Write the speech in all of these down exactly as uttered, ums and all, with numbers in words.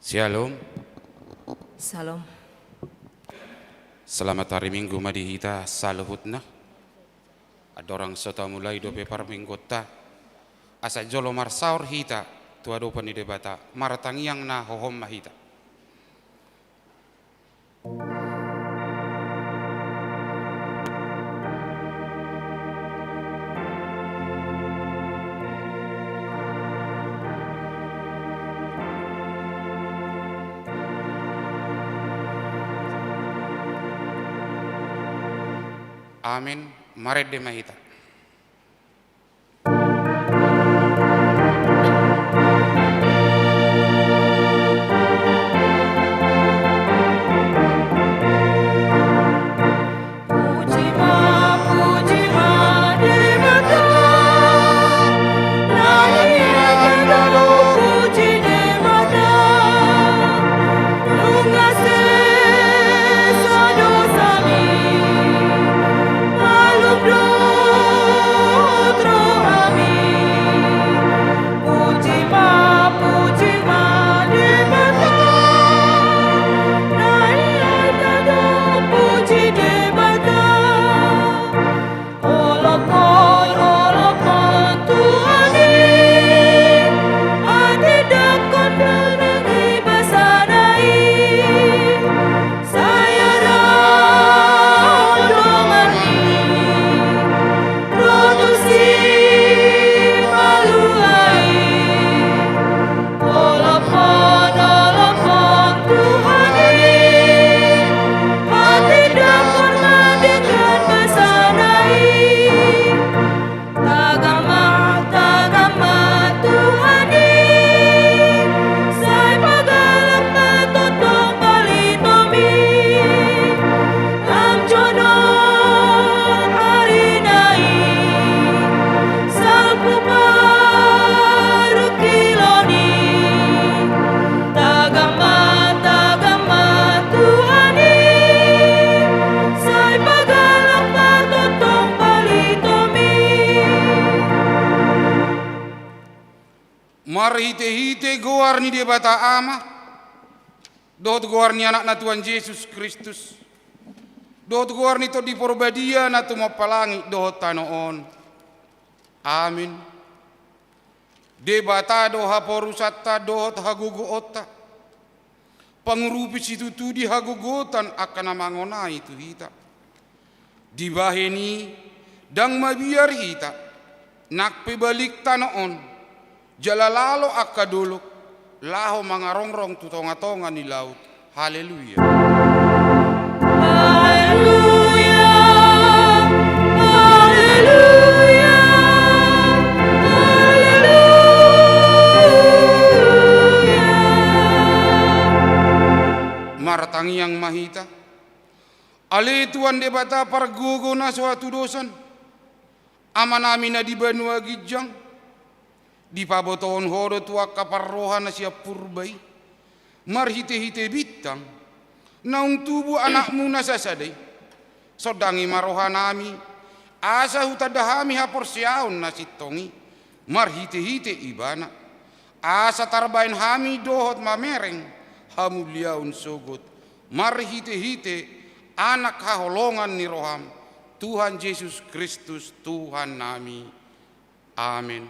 Shalom. Shalom. Selamat hari Minggu ma di hita saluhutna. Andorang so tamulai dope parmingguonta, asa jolo marsaor hita tu adopan ni Debata, martangiang na hohom ma hita. Amen. Marende ma hita. Tagam ma, tagam ma Tuhan i, sai pagalak ma tongtong palitomi. Am jonok ari na i, salpu parungkilon i. Tagam ma, tagam ma Tuhan i, sai pagalak ma tongtong palitomi. Marhitehite goar ni Debata Ama, dohot goar ni Anakna Tuhan Jesus Kristus, dohot goar ni Tondi Porbadia na tumompa langit dohot tano on. Amin. Debata do haporusanta dohot hagogoonta, pangurupi situtu di hagogotan angka na mangonai tu hita. Dibahen i, ndang mabiar hita, nang pe balik tano on, jala lalo angka dolok, laho mangarongrong tu tongatonga ni laut. Haleluya. Haleluya. Haleluya. Haleluya. Martangiang ma hita. Ale Tuhan Debata pargogo na so hatudosan, Amanami na di banua ginjang, dipabotohon Ho do tu angka parroha na sian Purba i, marhitehite bintang, naung tubu Anakmu na sasada i. Sondangi ma rohanami, asa hutanda hami haporseaon na sintong i, marhitehite Ibana. Asa tarbahen hami dohot mamereng hamuliaon sogot, marhitehite Anak haholongan ni roham, Tuhan Jesus Kristus, Tuhannami. Amen.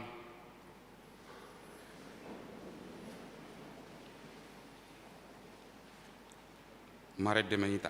Marende ma hita.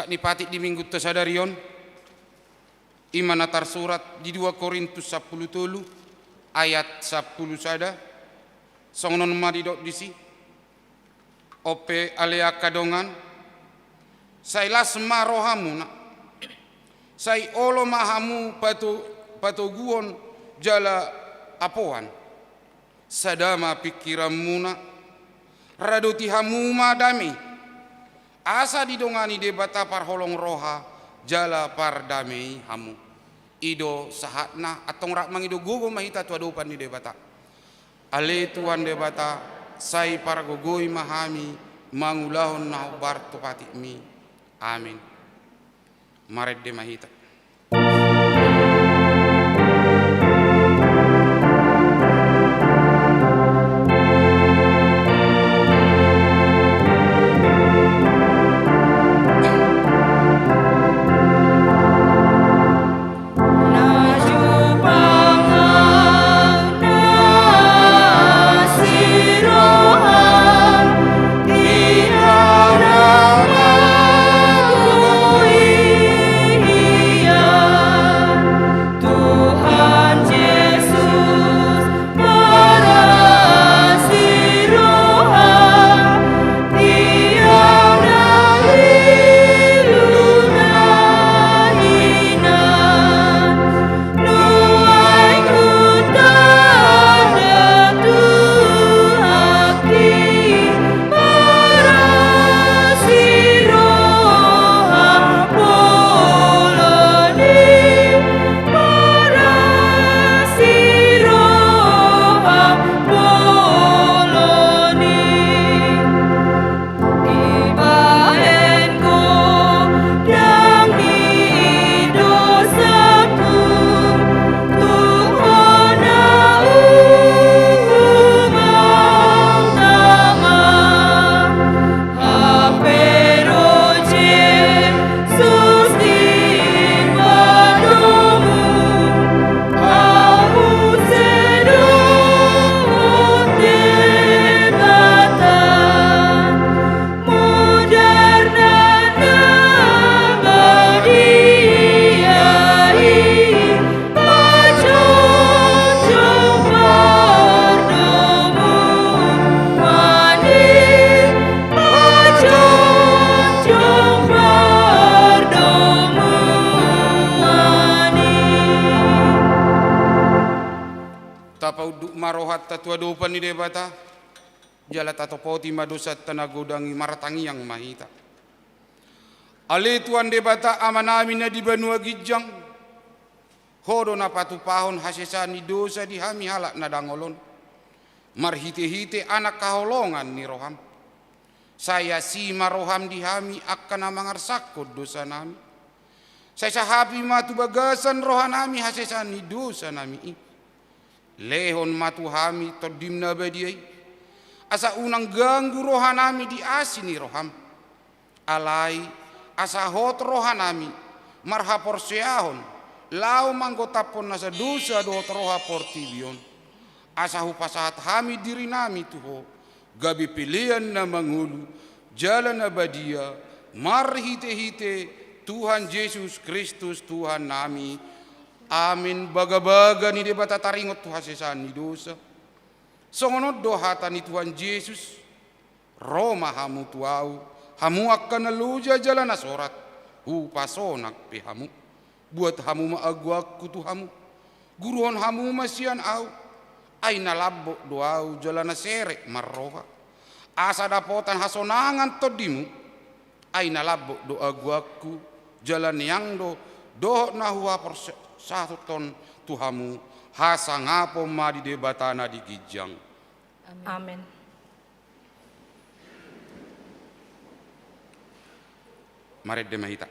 Ni patik di Minggunta sadari on, i ma na tarsurat di dua Korintus sampulu tolu ayat sampulu sada, songon on ma didok disi. On pe ale angka dongan, sai las ma rohamuna, sai olo ma hamu pato-, patoguon jala apoan. Sada ma pingkiranmuna, radoti hamu ma dame, asa didongani Debata parholong roha jala pardame i hamu. I do sahatna, antong rap mangido gogo ma hita tu adopan ni Debata. Ale Tuhan Debata, sai pargogoi ma hami mangulahon na hombar tu patikmi. Amin. Marende ma hita. Tapaunduk ma rohanta tu adopan ni Debata, jala tatopoti ma dosanta na godang i. Martangiang ma hita. Ale Tuhan Debata, Amanami na di banua ginjang, Ho do na patupahon hasesaan ni dosa di hami halak na dangol on, marhitehite Anak haholongan ni roham. Sai asi ma roham di hami angka na mangarsakhon dosanami. Sai sahapi ma tu bagasan rohanami hasesaan ni dosanami i. Lehon ma tu hami Tondim na badia i, asa unang ganggu rohanami di asi ni roham. Alai asa hot rohanami marhaporseaon laho manggotaphon nasa dosa dohot roha portibi on, asa hupasahat hami dirinami tu Ho, gabe pelean na mangolu jala na badia, marhitehite Tuhan Jesus Kristus Tuhannami. Amin. Bagabaga ni Debata taringot tu hasesaan ni dosa. Songon on do hata ni Tuhan Jesus: Ro ma hamu tu Ahu, hamu angka na loja jala na sorat, hupasonang pe hamu. Buat hamu ma agoanku tu hamu. Guruhon hamu ma sian Ahu, ai na lambok do Ahu jala na serep marroha, asa dapotan hasonangan tondimu. Ai na lambok do agoanku jala neang do dohot na huhaporsahathon tu hamu. Hasangapon ma di Debata na di ginjang. Amin. Marende ma hita.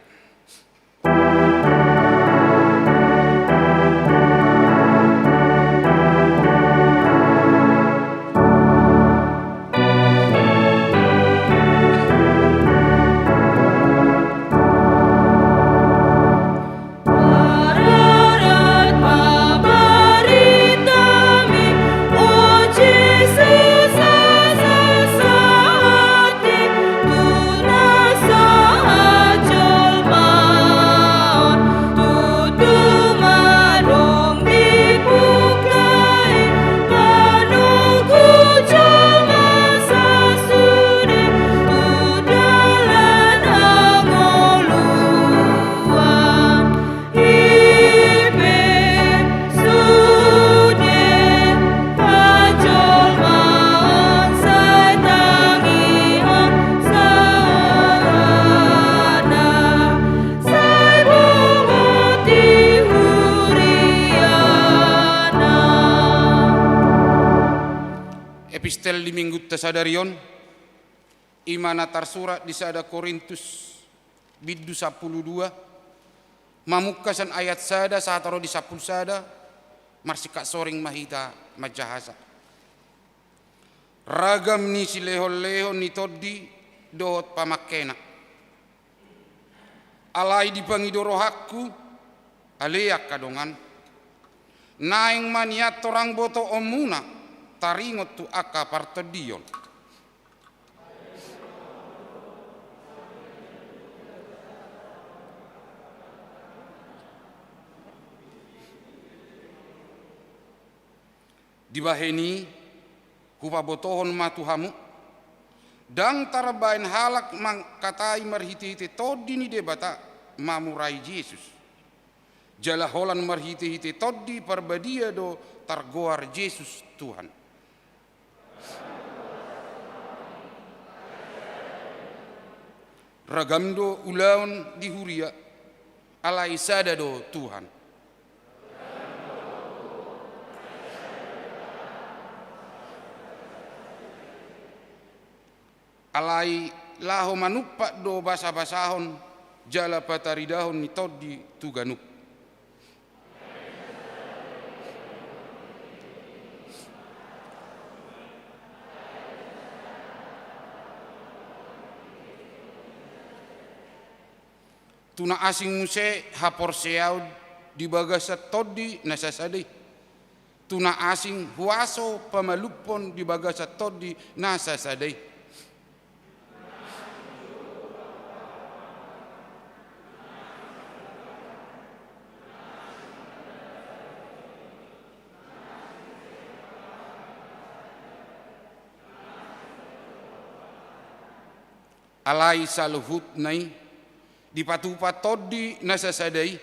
sadari on, i ma na tarsurat di sada Korintus bindu sampulu dua, mamungka sian ayat sada sahat ro di sampulu sada, marsingkat soring ma hita manjahasa. Ragam ni silehonlehon ni tondi dohot pamangkena. Alai dipangido rohangku, ale angka dongan, naeng ma nian torang botoonmuna taringot tu angka partondion. Dibahen i, hupabotohon ma tu hamu, ndang tarbahen halak mangkatai marhitehite Tondi ni Debata mamurai Jesus. Jala holan marhitehite Tondi Parbadia do targoar Jesus Tuhan. Ragam do ulaon di huria, alai sada do Tuhan. Alai laho manumpak do basabasahon jala pataridahon ni Tondi tu ganup. Tu na asing muse haporseaon di bagasan Tondi na sasada i. Tu na asing huaso pamalumhon di bagasan Tondi na sasada i. Alai saluhutna i dipatupa Tondi na sasada i,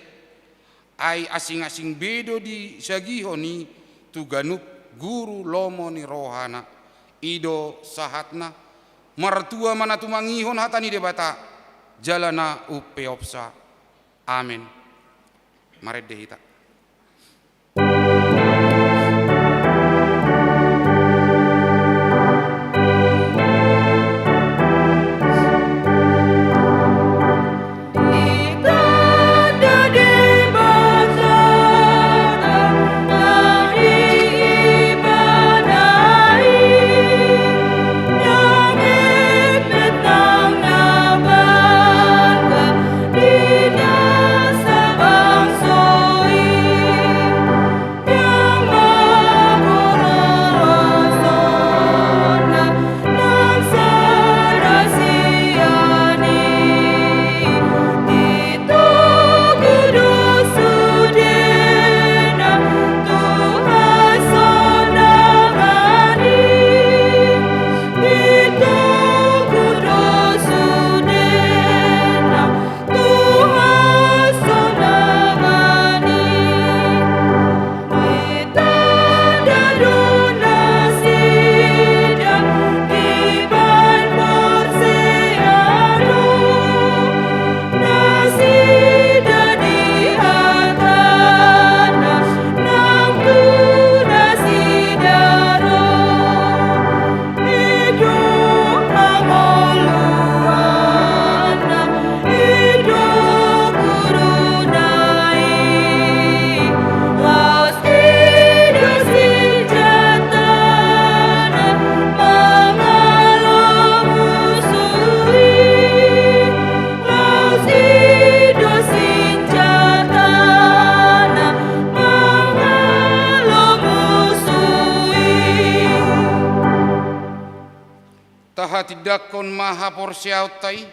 ai asing-asing be do disagihon i tu ganup guru lomo ni rohana. I do sahatna. Martua ma na tumangihon hata ni Debata jala na umpeopsa. Amen. Marende hita. Tahatindangkon ma haporseaonta i,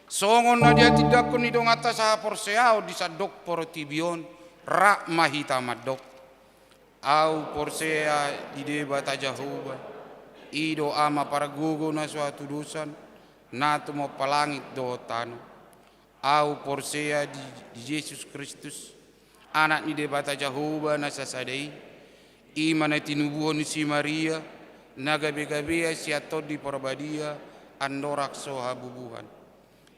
songon na dihatindangkon ni donganta sahaporseaon di sandok portibi on. Rap ma hita mandok. Ahu porsea di Debata Jahowa, i do Ama pargogo na so hatudosan, na tumompa langit dohot tano. Ahu porsea di, di Jesus Kristus, Anak ni Debata Jahowa na sasada i, i ma na tinubuhon ni si Maria, na gabegabean sian Tondi Parbadia, andorang so habubuhan.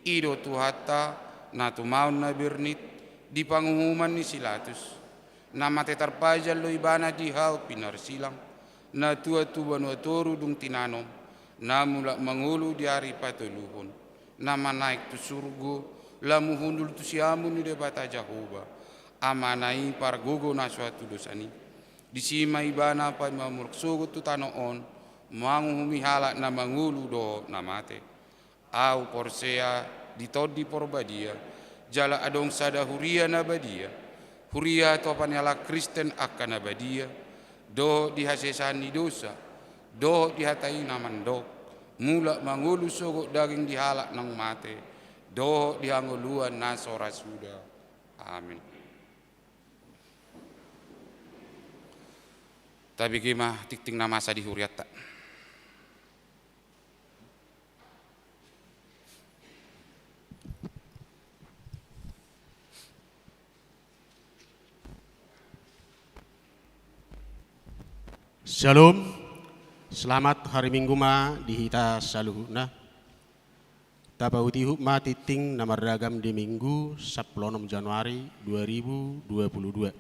I do Tuhanta, na tumaon na bernit di panguhuman ni si Latus, na mate tarpajal do Ibana di hau pinarsilang, na tuat tu banua toru dung tinanom, na mulak mangolu di ari patoluhon, na manaek tu surgo, lamu hundul tu siamun ni Debata Jahowa, Amana i pargogo na so hatudosan i. Disi ma Ibana paima mulak sogot tu tano on, manguhumi halak na mangolu dohot na mate. Ahu porsea di Tondi Porbadia, jala adong sada huria na badia, huria atopan ni halak Kristen angka na badia, dohot di hasesaan ni dosa, dohot di hata i na mandok, mulak mangolu sogot daging di halak naung mate, dohot di hangoluan na so ra suda. Amin. Tabege ma tingting na masa di hurianta. Syalom. Selamat hari Minggu ma di hita saluhutna. Tapaihutihut ma tingting na marragam di Minggu sampulu onom Januari dua ribu dua puluh dua.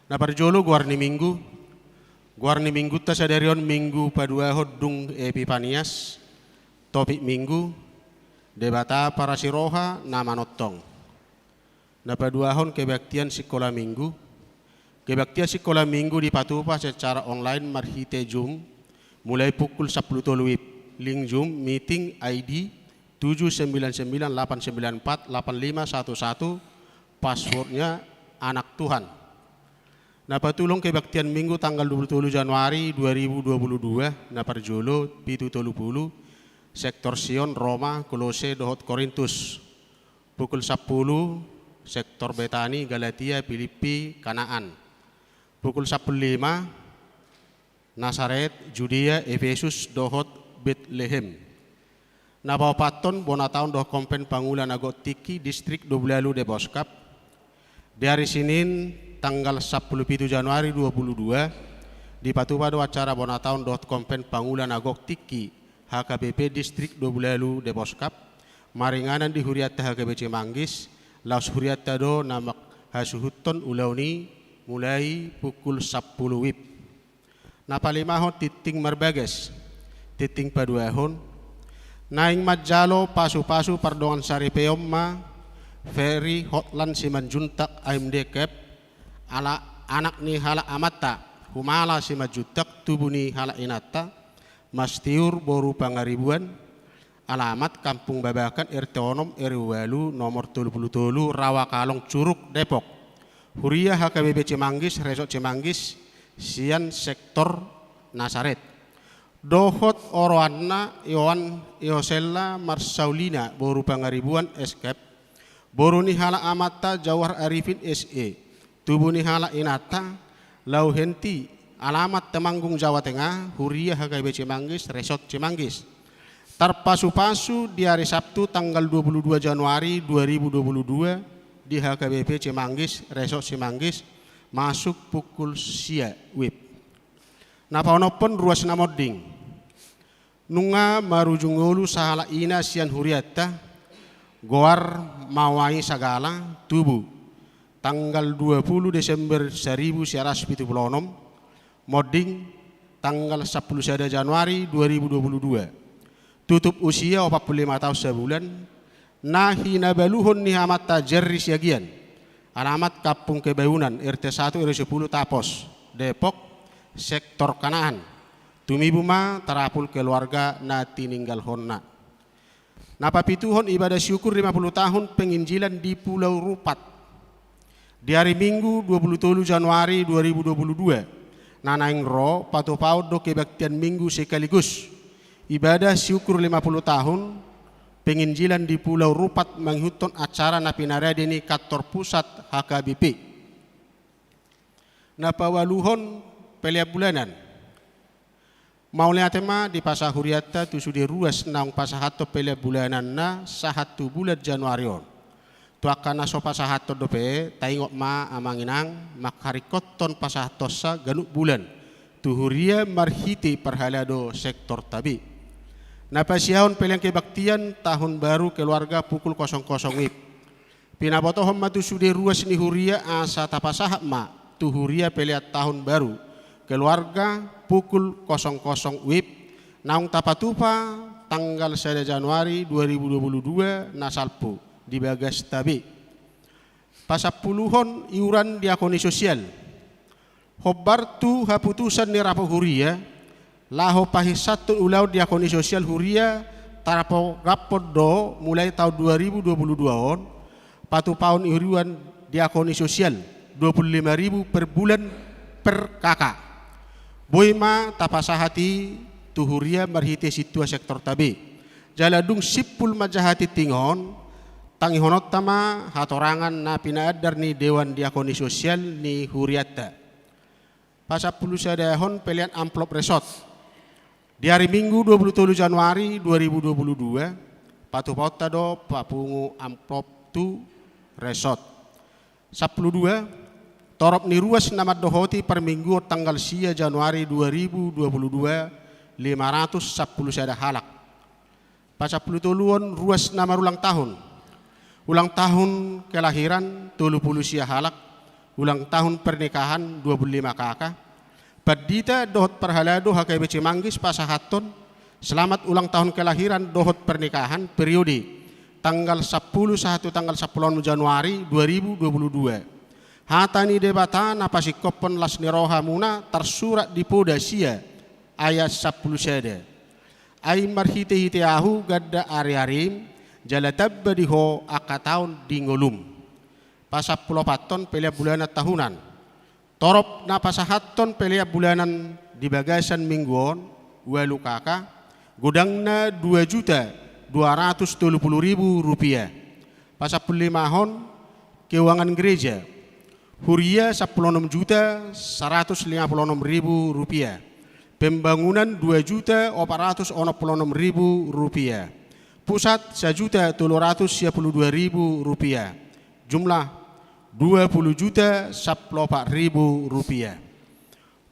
Na parjolo goar ni Minggu. Goar ni Minggunta sadari on Minggu paduahon dung Epipanias. Topik Minggu, Debata parasi roha na manongtong. Na paduahon kebaktian sikola Minggu. Kebaktian sikola Minggu dipatupa secara online marhite Zoom, mulai pukul sampulu tolu WIB. Link Zoom meeting I D tujuh sembilan sembilan delapan sembilan empat delapan lima satu satu, passwordnya anak Tuhan. Na patulung kebaktian Minggu tanggal dua puluh tolu Januari dua ribu dua puluh dua, na parjolo pitu tolu pulu, sektor Sion, Roma, Kolose, dohot Korintus. Pukul sampulu, sektor Betani, Galatia, Pilippi, Kanaan. Pukul sampulu lima, Nasaret, Judea, Efesus, dohot Betlehem. Na paopathon, bona taon dohot kompen pangula na gok tingki, distrik Dobulalu, Deboskap. Di ari Sinin, tanggal sampulu pitu Januari dua puluh dua, dipatupa do acara bona taon dohot kompen pangula na gok tingki, H K B P distrik Dobulalu, Deboskap, maringanan di hurianta H K B C Manggis, laos hurianta do na manghasuhuthon ulaon i mulai pukul sampulu WIB. Na palimahon tingting marbagas, tingting paduahon, naeng manjalo pasupasu pardongan saripeon ma, Ferry Hotlan Simanjuntak A M D Kep, ala-, anak ni halak amanta, Humala Simanjuntak, tubu ni halak inanta, Mastiur boru Pangaribuan, alamat Kampung Babakan, R T onom, R W ualu, nomor tolu pulu tolu, Rawa Kalong, Curug, Depok. Huria H K B P Cimanggis, Resort Cimanggis, sian sektor Nasaret. Dohot oroanna Ioan Iosella Marsaulina boru Pangaribuan, S K F. Boru ni halak amanta Jauhar Arifin, S E. Tubu ni halak inanta Lauhenti, alamat Temanggung, Jawa Tengah, huria H K B Cimanggis, Resort Cimanggis. Tarpasupasu di ari Sabtu tanggal dua puluh dua Januari dua ribu dua puluh dua di H K B P Cimanggis, Resort Cimanggis, masuk pukul sia WIB. Na paonomhon ruas na monding. Nunga marujung ngolu sahalak ina sian hurianta, goar Mawai Sagala, tubu tanggal dua puluh Desember saribu sia ratus pitu pulu onom, monding tanggal sampulu sada Januari dua ribu dua puluh dua. Tutup usia opat pulu lima taon sabulan, na hinabaluhon ni amanta Jerry Siagian, alamat Kampung Kebaunan, R T satu, R W sepuluh, Tapos, Depok, sektor Kanaan. Tumibu ma tarapul keluarga na tininggalhonna. Na papituhon ibadah syukur lima puluh tahun penginjilan di Pulau Rupat. Di ari Minggu dua puluh tolu Januari dua ribu dua puluh dua, na naeng ro patupaon do kebaktian Minggu sekaligus ibadah syukur lima puluh tahun penginjilan di Pulau Rupat mangihuthon acara na pinarade ni kantor pusat H K B P. Na paualuhon pelean bulanan. Mauliate ma dipasahat hurianta tu sude ruas naung pasahathon pelean bulananna sahat tu bulan Januari on. Tu angka na so pasahathon dope, taingot ma amang inang, mangharingkothon pasahathonsa ganup bulan tu huria marhite parhalado sektorta be. Na pasiahon pelean kebaktian tahun baru keluarga pukul kosong kosong WIB. Pinabotohon ma tu sude ruas ni huria asa tapasahat ma tu huria pelean tahun baru keluarga pukul kosong kosong WIB Naung tapatupa tanggal sada Januari dua ribu dua puluh dua na salpu di bagasta be. Pasampuluhon iuran diakoni sosial. Hombar tu haputusan ni rapat huria, laho pahinsathon ulaon diakoni sosial huria, tarpogapon do mulai taon dua ribu dua puluh dua on, patupahon iuran diakoni sosial dua puluh lima ribu per bulan per K K. Boi ma tapasahat i tu huria marhite sintua sektorta be. Jala dung simpul manjaha tingting on, tangihononta ma hatorangan na pinaandar ni Dewan Diakoni Sosial ni hurianta. Pasampulusadahon pelean amplop resort. Di ari Minggu dua puluh tolu Januari dua ribu dua puluh dua, patupahonta do papungu amplop tu resort. Sampulu dua, torop ni ruas na mandohoti parmingguon tanggal sia Januari dua ribu dua puluh dua, lima ratus sampulu sada halak. Pasampulu toluhon ruas na marulang tahun. Ulang tahun kelahiran tolu pulu sia halak, ulang tahun pernikahan dua pulu lima K K. Pandita dohot parhalado H K B C Manggis pasahathon selamat ulang tahun kelahiran dohot pernikahan periode tanggal sampulu sahat tu tanggal sampulu onom Januari dua ribu dua puluh dua. Hata ni Debata na pasingkophon las ni rohamuna tarsurat di Poda sia ayat sampulu sada. Ai marhitehite ahu ganda ariarim, jala tamba di ho angka taon di ngolum. Pasampulu opathon pelean bulanan tahunan. Torop na pasahathon pelean bulanan di bagasan minggu on, ualu K K, godangna dua juta dua ratus tolu pulu ribu rupiah. Pasampulu limahon keuangan gereja. Huria sampulu onom juta saratus lima pulu onom ribu rupiah. Pembangunan dua juta opat ratus onom pulu onom ribu rupiah. Pusat sajuta tolu ratus sia pulu dua ribu rupiah. Jumlah dua pulu juta sampulu opat ribu rupiah.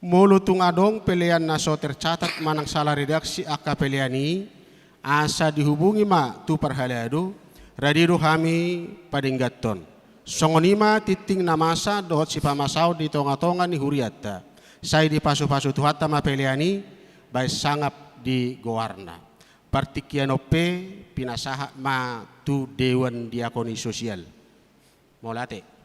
Molo tung adong pelean na so tercatat manang salah redaksi angka pelean i, asa dihubungi ma tu parhalado, rade do hami padengganhon. Songon i ma tingting na masa dohot sipamasaon di tongatonga ni hurianta. Sai dipasupasu Tuhanta ma pelean i, baen sangap di goarna. Partingkian on pe pinasahat ma tu Dewan Diakoni Sosial. Mauliate.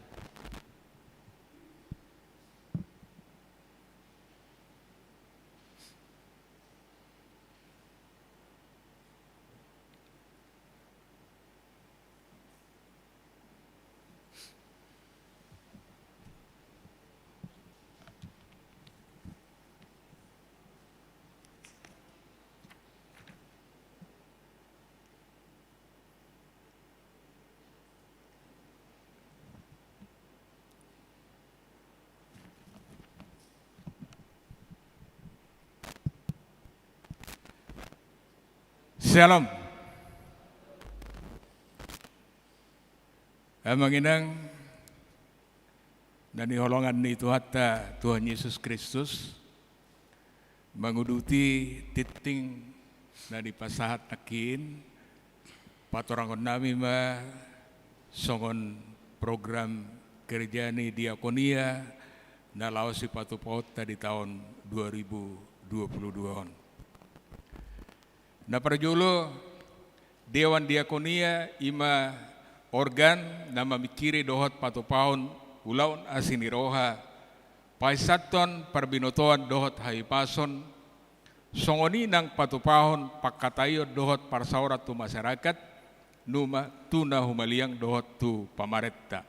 Syalom. Amang inang na hinaholongan ni Tuhanta Tuhan Yesus Kristus, manguduti tingting na dipasahat nangkin, patoranghon nami ma songon program kerja ni diakonia na laho sipatupahonta di taon dua ribu dua puluh dua on. Na parjolo, Dewan Diakonia i ma organ na mamingkiri dohot patupahon ulaon asi ni roha, pahinsathon parbinotoan dohot hahipason, songon i nang patupahon pangkataion dohot parsaoran tu masyarakat, numa tu na humaliang dohot tu pamarenta.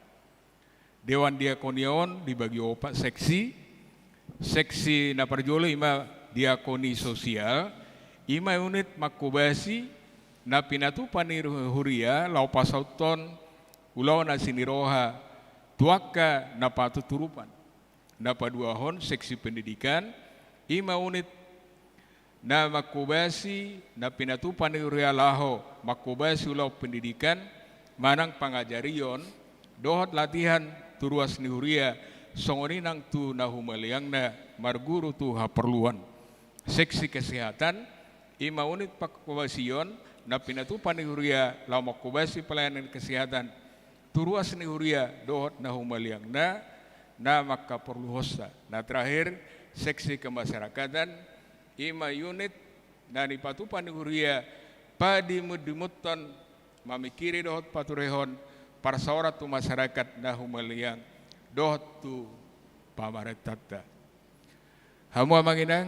Dewan Diakonia on dibagi opat seksi. Seksi na parjolo i ma diakoni sosial, i ma unit manghobasi na pinatupa ni huria laho pasauthon ulaon asi ni roha tu angka na patuturupan. Na paduahon seksi pendidikan, i ma unit na manghobasi na pinatupa ni huria laho manghobasi ulaon pendidikan manang pangajarion dohot latihan tu ruas ni huria, songon i nang tu na humaliangna marguru tu haporluan. Seksi kesehatan, i ma unit panghobasion na pinatupa ni huria laho manghobasi pelayanan kesehatan tu ruas ni huria dohot na humaliangna na manghaporluhonsa. Na terakhir, seksi kemasyarakatan, i ma unit na nipatupa ni huria padimundimunhon, mamingkiri dohot paturehon parsaoran tu masyarakat na humaliang dohot tu pamarentanta. Hamu amang inang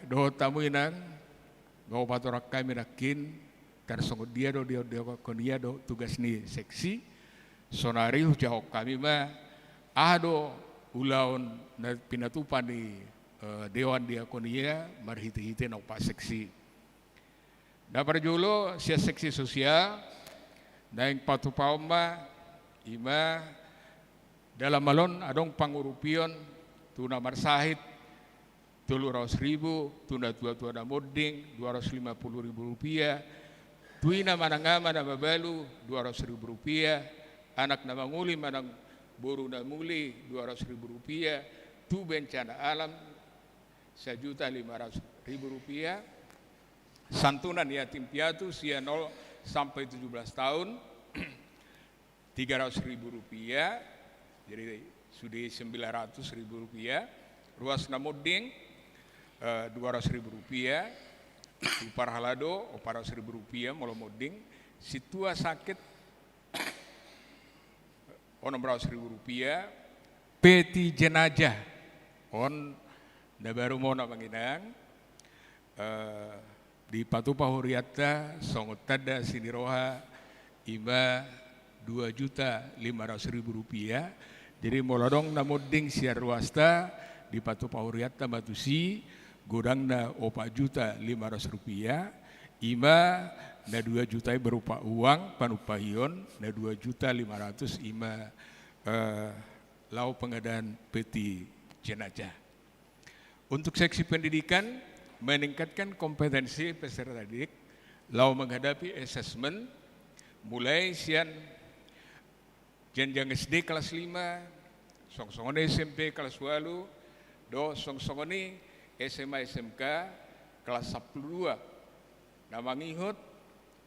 dohot hamu inang, na hupatorang hami nangkin, tar songon dia do diaon diaonkon ia do tugas ni seksi. Saonari hujahahon hami ma aha do ulaon na pinatupa ni, eh, dewan diakonia marhitehite na opat seksi. Na parjolo sian seksi sosial, naeng patupahon ma, i ma dalam hal on adong pangurupion tu na marsahit tolu ratus ribu, tu na tuatua na monding dua ratus lima puluh ribu rupiah, tu ina manang ama na mabalu dua ratus ribu rupiah, anak na mangoli manang boru na muli dua ratus ribu rupiah, tu bencana alam sajuta lima ratus ribu rupiah, santunan yatim piatu usia nol sampai tujuh belas tahun tiga ratus ribu rupiah, jadi sude sembilan ratus ribu rupiah, ruas na monding, eh, dua ratus ribu rupiah, tu parhalado opat ratus ribu rupiah molo monding, sintua sakit onom ratus ribu rupiah, peti jenazah on na baru ma on amang inang, eh, dipatupa hurianta songon tanda sini roha i ma dua juta lima ratus ribu rupiah. Jadi molo adong na monding sian ruasta dipatupa hurianta ma tusi, godangna opat juta lima ratus rupiah, i ma na dua juta i berupa uang panumpahion, na dua juta lima ratus i ma, eh, laho pengadaan peti jenazah. Untuk seksi pendidikan, meningkatkan kompetensi peserta didik laho menghadapi asesmen, mulai sian jenjang S D kelas lima, songon-songon i S M P kelas ualu, dohot songon-songon i S M A S M K kelas sampulu dua. Na mangihut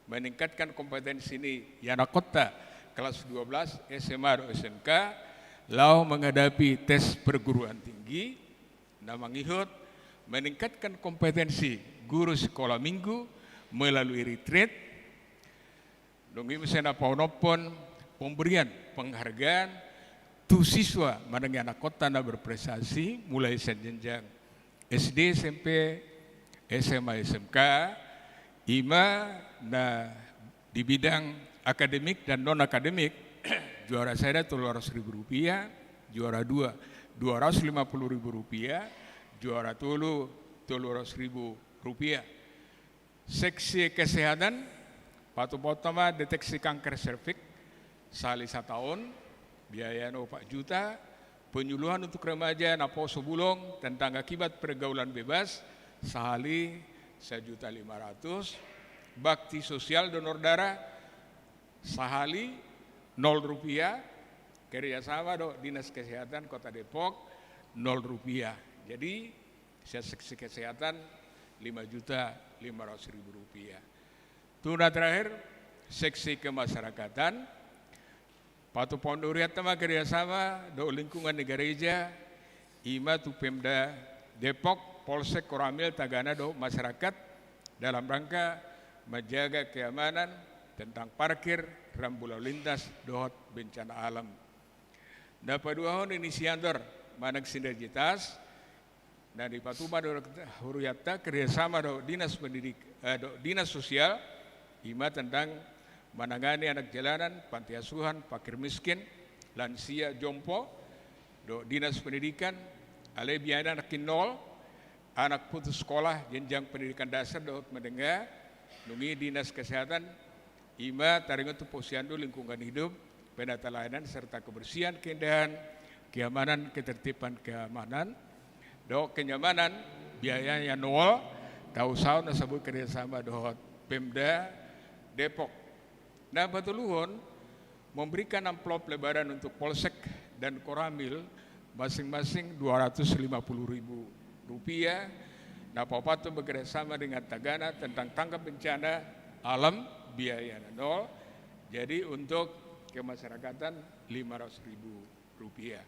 meningkatkan kompetensi ni ianakkonta kelas dua belas S M A dohot S M K laho menghadapi tes perguruan tinggi, na mangihut meningkatkan kompetensi guru sekolah minggu melalui retreat, dung i muse na paonomhon pemberian penghargaan tu siswa manang ianakkonta na berprestasi mulai sian jenjang S D, S M P, S M A, S M K, i ma na di bidang akademik dan non akademik, juara sada tolu ratus ribu rupiah, juara dua dua ratus lima puluh ribu rupiah, juara tolu tolu ratus ribu rupiah. Seksi kesehatan, patupahon ma deteksi kanker serviks sahali sataon, biayana opat juta, penyuluhan untuk remaja naposo bulung tentang akibat pergaulan bebas sahali sajuta lima ratus, bakti sosial donor darah sahali nol rupiah, kerjasama dohot Dinas Kesehatan Kota Depok nol rupiah. Jadi sian seksi kesehatan lima juta lima ratus ribu rupiah. Tu na terakhir, seksi kemasyarakatan, patupahon hurianta ma kerjasama dohot lingkungan ni gareja, i ma tu Pemda Depok, Polsek, Koramil, Tagana dohot masyarakat dalam rangka menjaga keamanan tentang parkir, rambu lalu lintas dohot bencana alam. Na paduahon, inisiator manang sinergitas, na dipatupa dohot hurianta kerjasama dohot dinas pendidik, eh, dohot dinas sosial, i ma tentang menangani anak jalanan, panti asuhan, fakir miskin, lansia, jompo, dohot dinas pendidikan, alai biayana nangkin nol, anak putus sekolah jenjang pendidikan dasar dohot menengah, dung i dinas kesehatan, i ma taringot tu posyandu, lingkungan hidup, penata layanan serta kebersihan, keindahan, keamanan, ketertiban, keamanan, dohot kenyamanan, biayanya nol, tausahaon na sabut kerjasama dohot Pemda Depok. Na patoluhon, memberikan amplop lebaran untuk Polsek dan Koramil masing-masing dua ratus lima puluh ribu rupiah, na paopathon bekerjasama dengan Tagana tentang tanggap bencana alam, biayana nol, jadi untuk kemasyarakatan lima ratus ribu rupiah.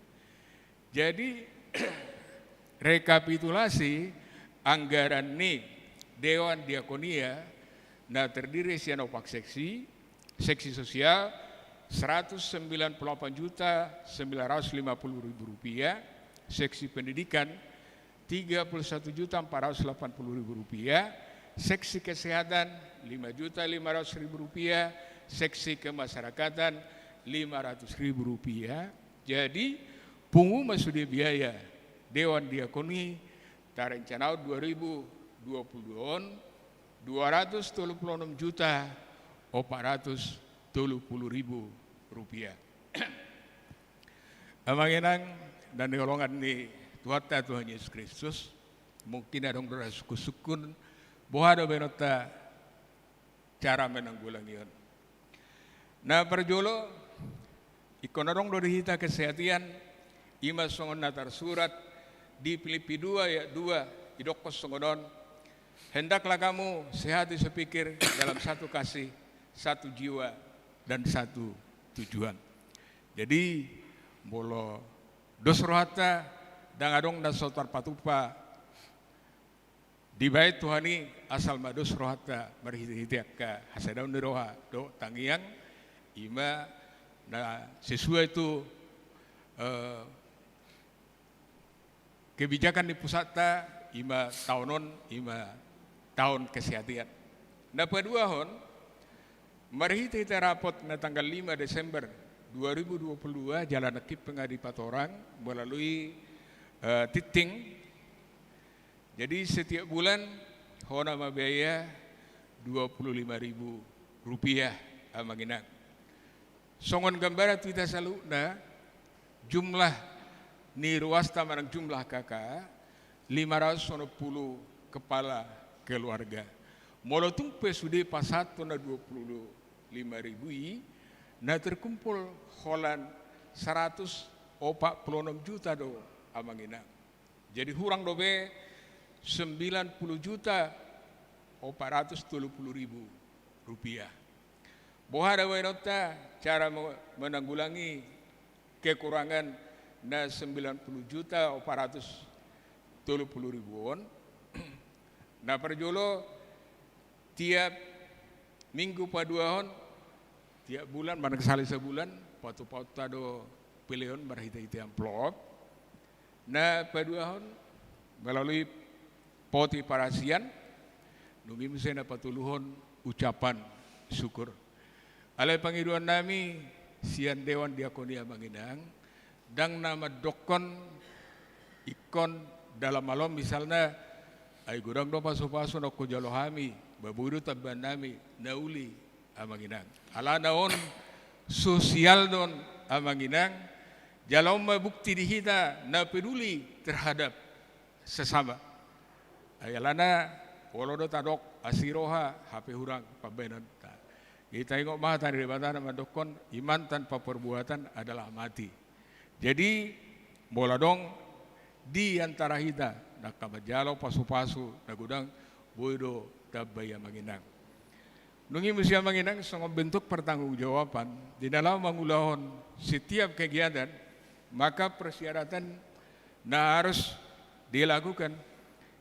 Jadi rekapitulasi anggaran ni Dewan Diakonia na terdiri sian opat seksi, seksi sosial seratus sembilan puluh delapan juta sembilan ratus lima puluh ribu rupiah, seksi pendidikan tiga puluh satu juta empat ratus delapan puluh ribu rupiah, seksi kesehatan lima juta lima ratus ribu rupiah, seksi kemasyarakatan lima ratus ribu rupiah. Jadi, pungu ma sude biaya Dewan Diakoni tarencanaon dua ribu dua puluh dua on, dua ratus tolu puluh enam juta opat ratus tolu puluh ribu rupiah. Amang inang na hinaholongan ni Tuhanta Tuhan Yesus Kristus, mungkin adong do na sungkun-sungkun, boha do baenonta cara mananggulangi on. Na parjolo, ingkon adong do di hita kesehatan, i ma songon na tarsurat di Pilippi dua ayat dua, didokkon songon on: Hendaklah kamu sehati sepikir, dalam satu kasih, satu jiwa, dan satu tujuan. Jadi, molo dos rohanta, ndang adong na so tarpatupa dibaen Tuhan i, asal ma dos rohanta marhite-hite angka hasadaon ni roha dohot tangiang, i ma na sesuai tu, eh, kebijakan ni pusatta, i ma taon on, i ma taon kesehatan. Na paduahon, marhite-hite rapot na tanggal lima Desember dua ribu dua puluh dua, jala nangkin pe nga dipatorang melalui, eh, tingting. Jadi, setiap bulan hona ma biaya dua puluh lima ribu rupiah, amang inang. Songon gambaran tu hita saluhutna, jumlah ni ruasta manang jumlah K K, lima ratus onom puluh kepala keluarga. Molo tung pe sude pasahathon na dua puluh lima ribu i, na terkumpul holan seratus opat puluh enam juta do, amang inang. Jadi, hurang dope sembilan puluh juta opat ratus tolu puluh ribu rupiah. Boha do baenonta cara me-, menanggulangi kekurangan na sembilan puluh juta opat ratus tolu puluh ribu on? Na parjolo, tiap minggu paduahon, tiap bulan, manang sahali sabulan, patupaonta do peleon marhite-hite amplop. Na paduahon, melalui poti parasian, nunga i muse na patoluhon ucapan syukur. Alai pangidoan nami sian Dewan Diakonia, amang inang, ndang na mandokkon ingkon dalam alom misalna, ai godang do pasu-pasu na hujalo hami, ba boi do tambahan nami, na uli, amang inang. Alana on sosial do on, amang inang, jala on ma bukti di hita na peduli terhadap sesama. Ai alana, olo do tadok asi roha, hape hurang pambahenanta. Jadi taingot ma hata ni Debata na mandokkon, iman tanpa perbuatan adalah mati. Jadi, molo adong di antara hita na angka manjalo pasu-pasu na godang, boi do tamba i, amang inang. Nunga i muse, amang inang, songon bentuk pertanggungjawaban di na laho mangulahon setiap kegiatan, maka persyaratan na harus dilakukan.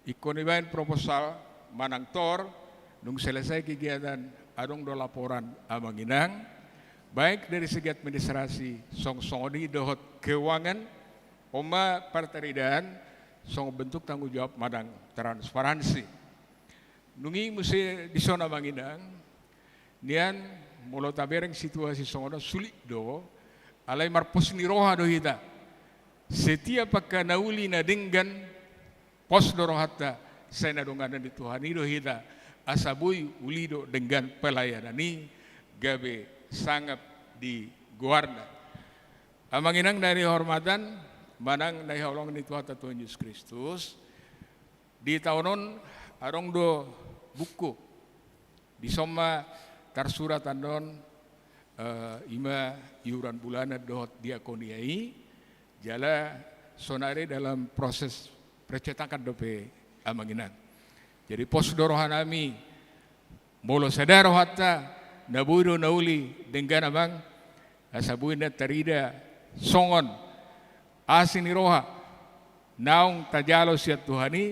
Ingkon dibaen proposal manang tor, nunga selesai kegiatan, adong do laporan, amang inang, baik dari segi administrasi, song-, songon i dohot keuangan, on ma partaridaan, songon bentuk tanggung jawab manang transparansi. Nunga i muse dison, amang inang, nian molo tabereng situasi songon on sulit do, alai marpos ni roha do hita. Setiap angka na uli na denggan, pos do rohanta, sai na donganan ni Tuhan i do hita, asa boi uli dohot denggan pelayanan i, gabe sangap di goarna. Amang inang na hinaholongan manang na hinaholongan ni Tuhanta Tuhan Yesus Kristus, di taon on adong do buku. Dison ma tarsurat annon, eh, i ma iuran bulanan dohot diakonia i, jala sonari dalam proses percetakan dope, amang inang. Jadi pos do rohanami, molo sada rohanta, na boi do na uli denggan, amang, asa boi na tarida songon asi ni roha naung tajalo sian Tuhan i,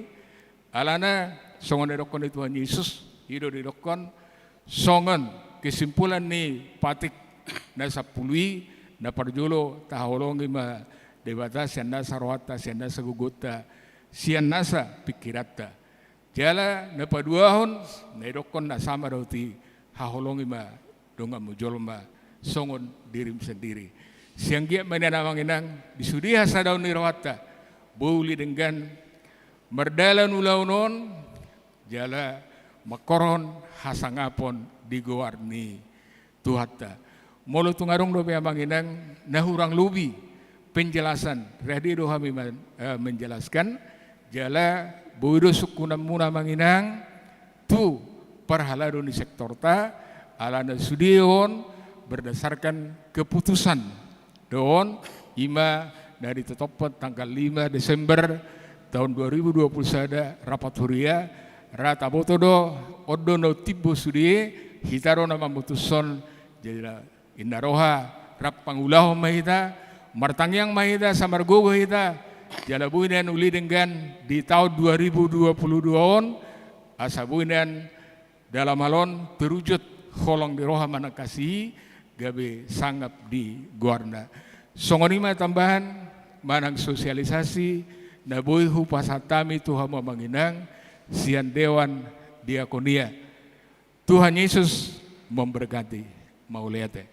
alana Songon na didokkon ni Tuhan Jesus, i do didokkon songon kesimpulan ni patik na sampulu i, na parjolo taholongi ma Debata sian nasa rohanta, sian nasa gogonta, sian nasa pingkiranta. Jala na paduahon, na didokkon na sama dohot i, haholongi ma donganmu jolma songon dirim sandiri. Sai anggiat ma nian amang inang, di sude hasadaon ni rohanta, boi uli denggan mardalan ulaon on, jala mangkorhon hasangapon di goar ni Tuhanta. Molo tung adong dope amang inang na hurang lobi penjelasan, rade do hami man-, eh, menjelaskan, jala boi do sungkunanmuna amang inang tu parhalado ni sektorta, alana sude on berdasarkan keputusan do on, i ma na ditetophon tanggal lima Desember tahun dua ribu dua puluh sada rapat huria, ra taboto do, on do na umtimbo sude, hita do na mamutushon, jala inna roha, rap mangulahon ma hita, martangiang ma hita, asa margogo hita, jala boi nian uli denggan di tahun dua ribu dua puluh dua on, asa boi nian dalam hal on terwujud holong ni roha manang kasih i, gabe sangap di goarna. Songon i ma tambahan manang sosialisasi na boi hupasahat hami tu hamu amang inang sian Dewan Diakonia. Tuhan Yesus memberkati. Mauliate.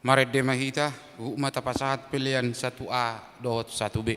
Marende ma hita, huhut ma tapasahat pelean satu A dohot satu B.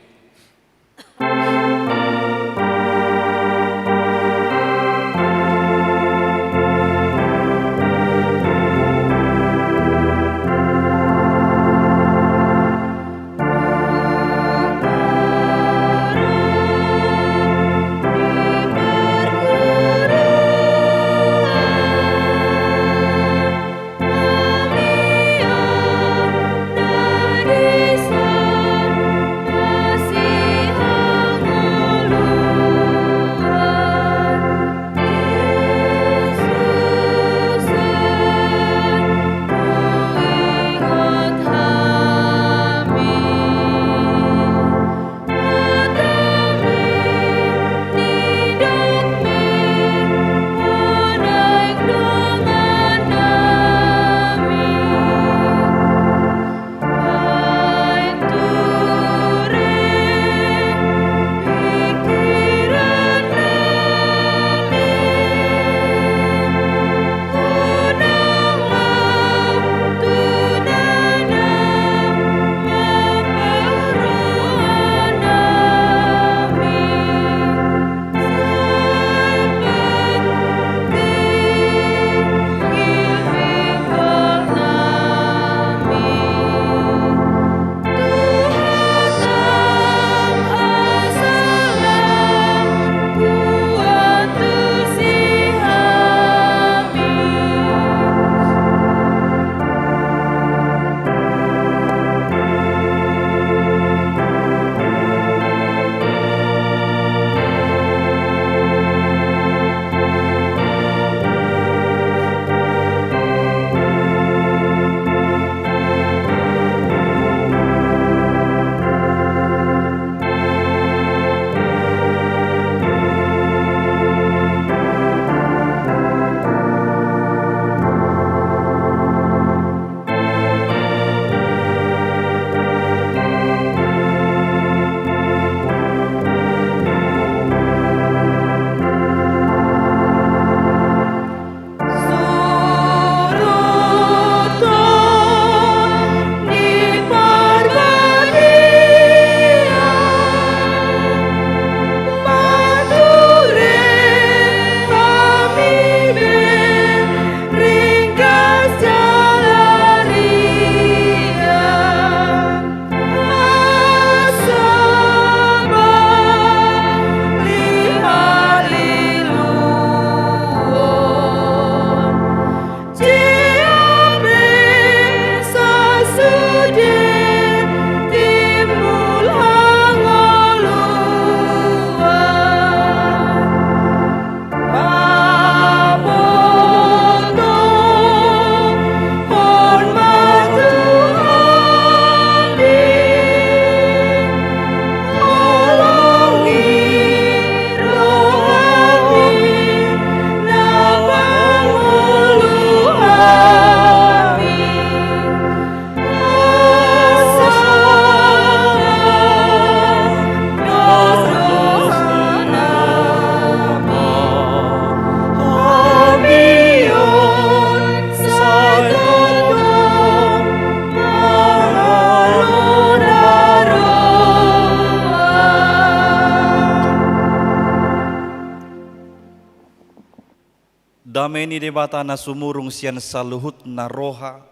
Dame ni Debata na sumurung sian saluhutna roha,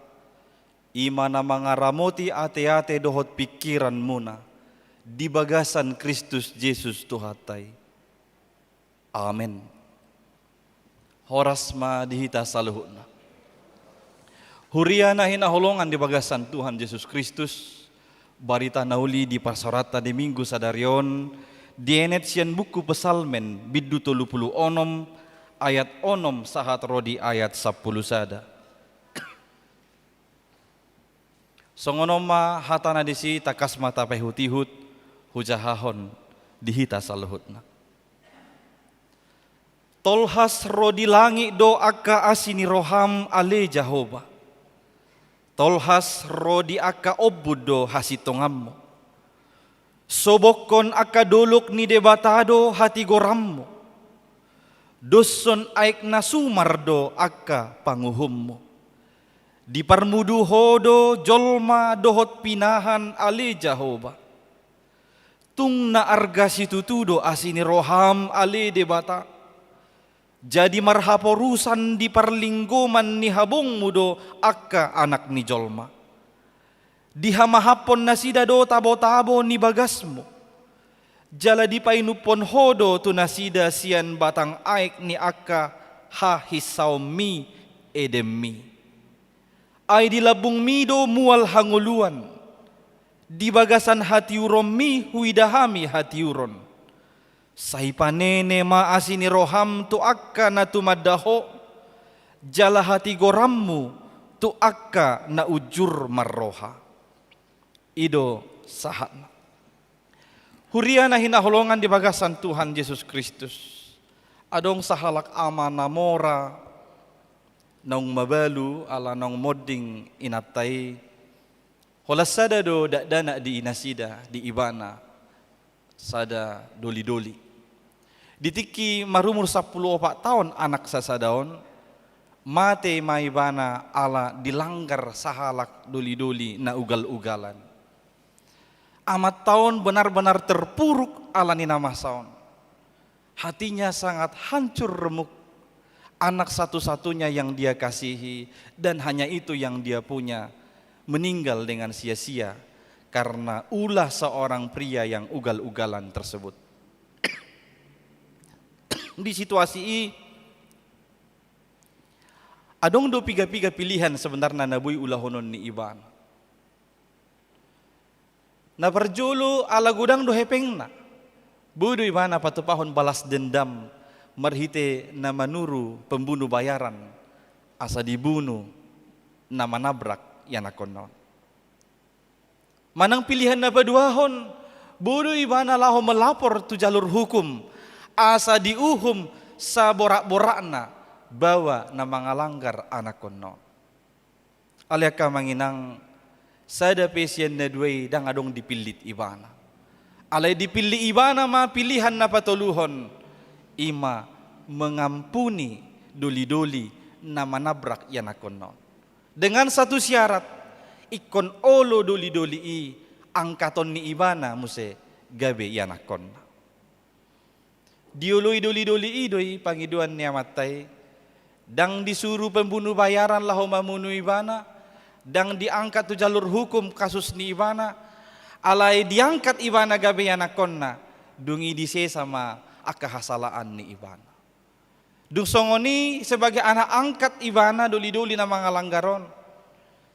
i ma na mangaramoti ateate dohot pingkiranmuna di bagasan Kristus Jesus Tuhanta i. Amen. Horas ma di hita saluhutna. Huria na hinaholongan di bagasan Tuhan Jesus Kristus, barita na uli di parsaoranta di Minggu sadari on dienet sian buku Psalmen bindu tolu pulu onom, ayat onom sahat ro di ayat sampulu sada. Songon on ma hatana disi, tangkas ma tapaihutihut hujahahon di hita saluhutna. Tolhas ro di langit do angka asi ni roham, ale Jahowa. Tolhas ro di angka ombun do hasintonganmu. Sobokhon angka dolok ni Debata do hatigoranmu. Doshon aek na sumar do angka panguhummu. Diparmudu Ho do jolma dohot pinahan, ale Jahowa. Tung na arga situtu do asi ni roham, ale Debata. Jadi marhaporusan di parlinggoman ni habongmu do angka anak ni jolma. Dihamahaphon nasida do tabotabo ni bagasmu. Jala dipainumhon Ho do tu nasida sian batang aek ni angka hahinsaonmi, edemmi. Ai di lambungmi do mual hangoluan. Di bagasan hatiuronmi huida hami hatiuron. Sai panene ma asi ni roham tu angka na tumanda Ho, jala hatigoranmu tu angka na unjur marroha. I do sahatna. Huria na hinaholongan di bagasan Tuhan Jesus Kristus. Adong sahalak ama na mora naung mabalu ala naung monding inanta i. Holan sada do dakdanak di nasida, di ibana, sada dolidoli. Di tingki marumur sampulu opat taon anak sasada on, mate ma ibana ala dilanggar sahalak dolidoli na ugal-ugalan. Amanta on benar-benar terpuruk ala ni na masa on. Hatinya sangat hancur remuk. Anak satu-satunya yang dia kasihi dan hanya itu yang dia punya meninggal dengan sia-sia karena ulah seorang pria yang ugal-ugalan tersebut. Di situasi i, adong do piga-piga pilihan sebenarna na boi ulahonon ni ibana. Na parjolo, ala godang do hepengna, boi do ibana patupahon balas dendam marhite na manuru pembunuh bayaran, asa dibunu na manabrak ianakkonna on. Manang pilihan na paduahon, boi do ibana laho melapor tu jalur hukum, asa diuhum saborak-borakna baoa na mangalanggar anakkonna on. Ale angka amang inang, sada pe sian na dua i ndang adong dipillit ibana. Alai dipillit ibana ma pilihan na patoluhon, i ma mengampuni dolidoli na manabrak ianakkonna on. Dengan satu syarat, ingkon olo dolidoli i angkaton ni ibana muse gabe ianakkonna. Dioloi dolidoli i do i pangidoan ni amanta i. Ndang disuru pembunuh bayaran laho mamunu ibana, ndang diangkat tu jalur hukum kasus ni ibana, alai diangkat ibana gabe ianakkonna, dung i disesa ma angka hasalaan ni ibana. Dung songon i sebagai anak angkat ibana dolidoli na mangalanggar on,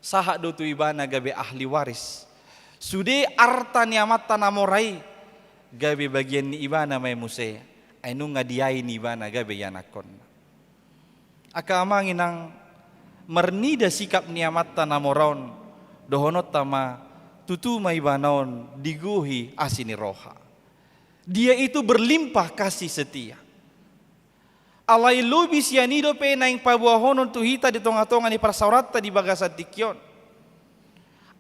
sahat do tu ibana gabe ahli waris. Sude arta ni amanta na mora i gabe bagian ni ibana ma i muse, ai nunga diain ibana gabe ianakkonna. Angka amang inang, marnida sikap ni amanta na mora on, dohononta ma tutu ma ibana on digohi asi ni roha. Dia itu berlimpah kasih setia. Alai lobi sian i dope naeng paboahonon tu hita di tonga-tonga ni parsaoranta di bagasan tingki on,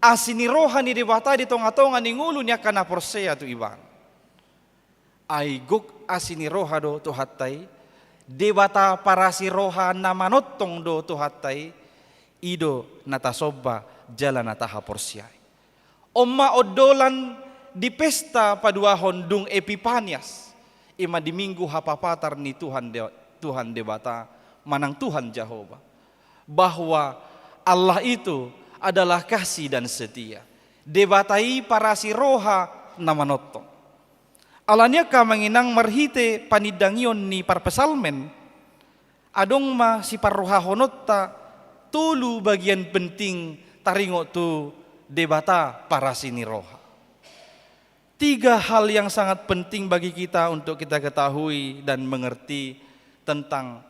asi ni roha ni Debata di tonga-tonga ni ngolu ni angka na porsea tu ibana. Ai gok asi ni roha do Tuhanta i, Debata parasi roha na manongtong do Tuhanta i, i do na tasomba jala na tahaporseai. On ma ondolan di pesta paduahon dung Epipanias, i ma di Minggu Hapapatar ni Tuhan De-, Tuhan Debata, manang Tuhan Jahowa, bahwa Allah itu adalah kasih dan setia. Debata i parasi roha na manongtong. Alani i angka amang inang, marhite panindangion ni parpsalmen, adong ma siparrohahononta tolu bagian penting taringot tu Debata parasi ni roha. Tiga hal yang sangat penting bagi kita untuk kita ketahui dan mengerti tentang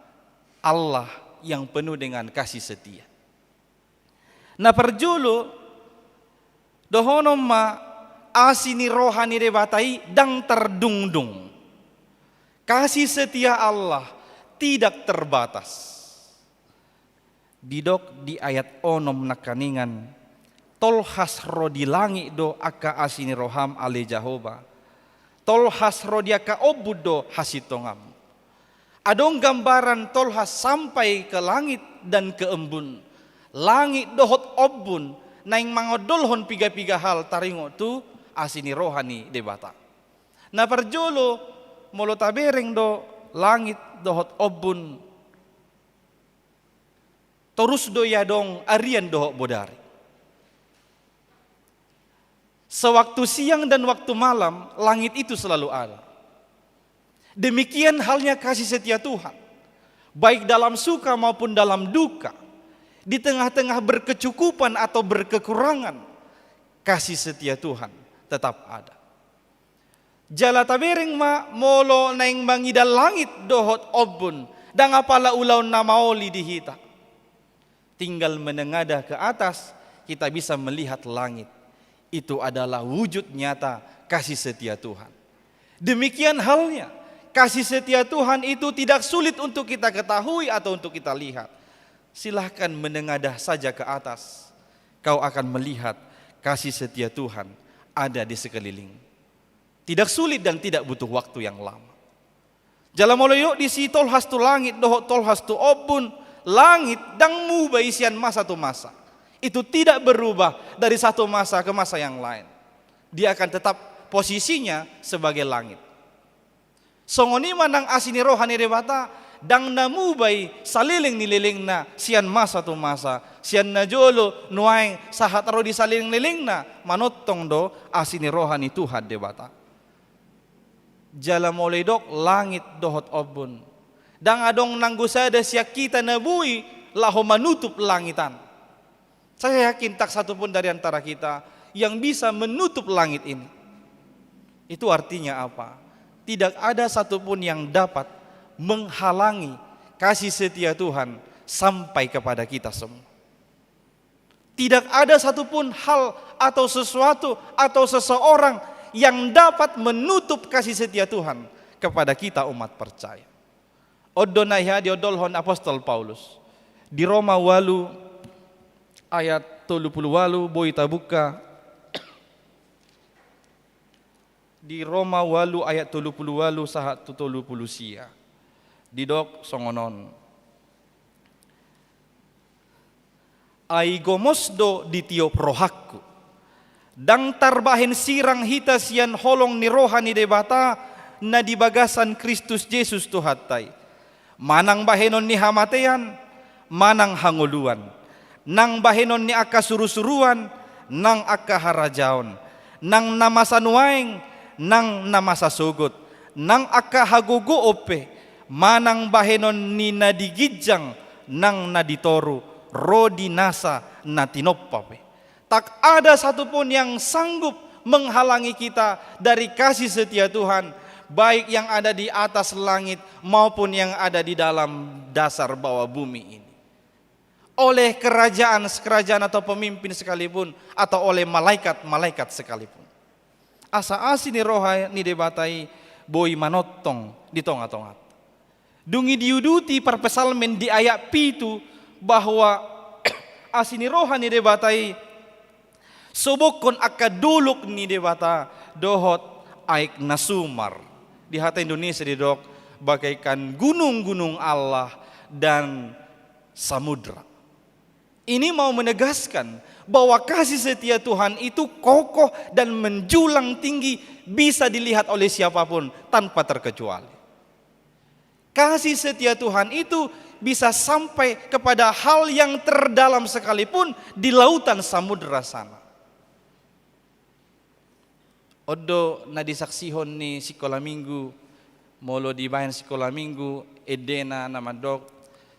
Allah yang penuh dengan kasih setia. Na parjolo, dohonon ma, asi ni roha ni Debata i ndang tardungdung. Kasih setia Allah tidak terbatas. Didok di ayat onom nangkaningan, tolhas ro di langit do angka asi ni roham, ale Jahowa. Tolhas ro di angka ombun do hasintonganmu. Adong gambaran tolhas sampai ke langit dan ke embun. Langit dohot ombun naeng mangondolhon piga-piga hal taringot tu asi ni roha ni Debata. Na parjolo, molo tabereng do langit dohot ombun, torus do i adong arian dohot bodari. Sewaktu siang dan waktu malam, langit itu selalu ada. Demikian halnya kasih setia Tuhan, baik dalam suka maupun dalam duka, di tengah-tengah berkecukupan atau berkekurangan, kasih setia Tuhan tetap ada. Jala tabereng ma, molo naeng mangida langit dohot ombun, ndang apala ulaon na maol i di hita. Tinggal menengadah ke atas, kita bisa melihat langit. Itu adalah wujud nyata kasih setia Tuhan. Demikian halnya, kasih setia Tuhan itu tidak sulit untuk kita ketahui atau untuk kita lihat. Silahkan menengadah saja ke atas, kau akan melihat kasih setia Tuhan ada di sekeliling. Tidak sulit dan tidak butuh waktu yang lama. Jala molo didok disi tolhas tu langit dohot tolhas tu ombun, langit ndang muba i sian masa tu masa. Itu tidak berubah dari satu masa ke masa yang lain. Dia akan tetap posisinya sebagai langit. Songon i ma nang asi ni roha ni Debata, ndang na muba i saleleng ni lelengna sian masa tu masa, sian na jolo, nuaeng, sahat ro di saleleng lelengna, manongtong do asi ni roha ni Tuhan Debata. Jala molo didok langit dohot ombun, ndang adong nanggo sada sian hita na boi laho manutup langit an. Saya yakin tak satu pun dari antara kita yang bisa menutup langit ini. Itu artinya apa? Tidak ada satu pun yang dapat menghalangi kasih setia Tuhan sampai kepada kita semua. Tidak ada satu pun hal atau sesuatu atau seseorang yang dapat menutup kasih setia Tuhan kepada kita umat percaya. On do na hea diondolhon apostel Paulus. Di Roma ualu ayat tolu pulu ualu, boi tabuka. Di Roma ualu ayat tolu pulu ualu sahat tu tolu pulu sia. Didok songon on. Ai gomos do ditiop rohangku. Ndang tarbahen sirang hita sian holong ni roha ni Debata na di bagasan Kristus Jesus Tuhanta i. Manang bahenon ni hamatean, manang hangoluan. Nang bahenon ni angka surusuruan, nang angka harajaon. Nang na masa nuaeng, nang na masa sogot. Nang angka hagogoon pe, manang bahenon ni na di ginjang, nang na di toru, ro di nasa na tinompa pe. Tak ada satu pun yang sanggup menghalangi kita dari kasih setia Tuhan, baik yang ada di atas langit maupun yang ada di dalam dasar bawah bumi ini. Oleh kerajaan-kerajaan atau pemimpin sekalipun, atau oleh malaikat-malaikat sekalipun. Asa asi ni roha ni Debata i boi manongtong di tonga-tonga. Dung i diuduti parpsalmen di ayat pitu bahwa asi ni roha ni Debata i sobokhon angka dolok ni Debata dohot aek na sumar. Di hata Indonesia didok bagaikan gunung-gunung Allah dan samudra. Ini mau menegaskan bahwa kasih setia Tuhan itu kokoh dan menjulang tinggi, bisa dilihat oleh siapapun tanpa terkecuali. Kasih setia Tuhan itu bisa sampai kepada hal yang terdalam sekalipun di lautan samudra sana. On do na disaksihon ni sikola minggu, molo dibaen sikola minggu, endena na mandok,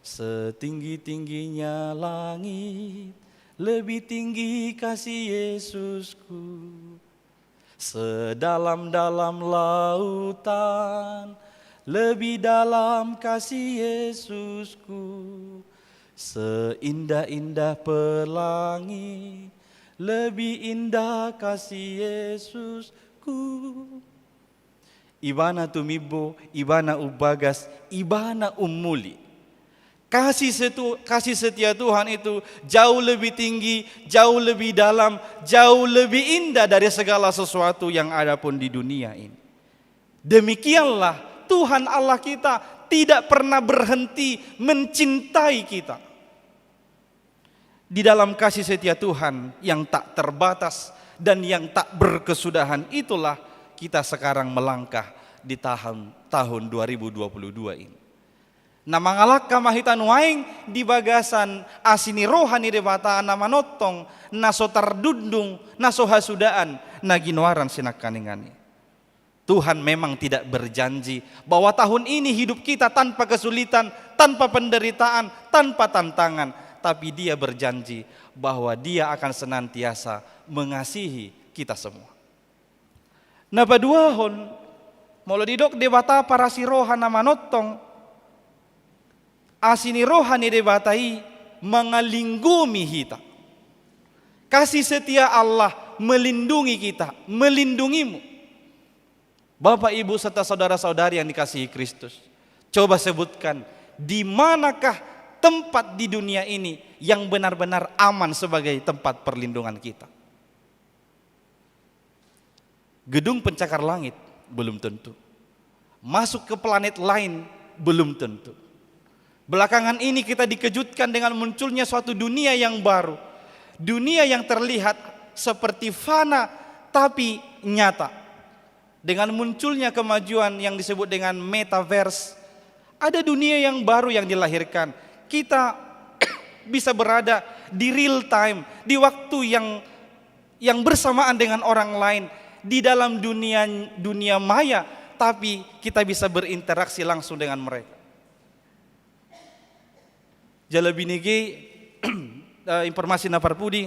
setinggi-tingginya langit, lebih tinggi kasih Yesusku. Sedalam-dalam lautan, lebih dalam kasih Yesusku. Seindah-indah pelangi, lebih indah kasih Yesusku. Ibana tumimbo, ibana umbagas, ibana umuli. Kasih setu-, kasih setia Tuhan itu jauh lebih tinggi, jauh lebih dalam, jauh lebih indah dari segala sesuatu yang ada pun di dunia ini. Demikianlah Tuhan Allah kita tidak pernah berhenti mencintai kita. Di dalam kasih setia Tuhan yang tak terbatas dan yang tak berkesudahan itulah kita sekarang melangkah di tahun, tahun dua ribu dua puluh dua ini. Na mangalangka ma hita nuaeng di bagasan asi ni roha ni Debata na manongtong, na so tardundung, na so hasudaan, na ginoaran sinangkaningan i. Tuhan memang tidak berjanji bahwa tahun ini hidup kita tanpa kesulitan, tanpa penderitaan, tanpa tantangan. Tapi Dia berjanji bahwa Dia akan senantiasa mengasihi kita semua. Na paduahon, molo didok Debata parasi roha na manongtong, asi ni roha ni Debata i mangalinggomi hita. Kasih setia Allah melindungi kita, melindungimu. Bapak, Ibu, serta saudara-saudari yang dikasihi Kristus, coba sebutkan, di manakah tempat di dunia ini yang benar-benar aman sebagai tempat perlindungan kita? Gedung pencakar langit? Belum tentu. Masuk ke planet lain? Belum tentu. Belakangan ini kita dikejutkan dengan munculnya suatu dunia yang baru. Dunia yang terlihat seperti fana, tapi nyata. Dengan munculnya kemajuan yang disebut dengan metaverse, ada dunia yang baru yang dilahirkan. Kita bisa berada di real time, di waktu yang, yang bersamaan dengan orang lain, di dalam dunia, dunia maya, tapi kita bisa berinteraksi langsung dengan mereka. Jala binege, eh, informasi na parpudi,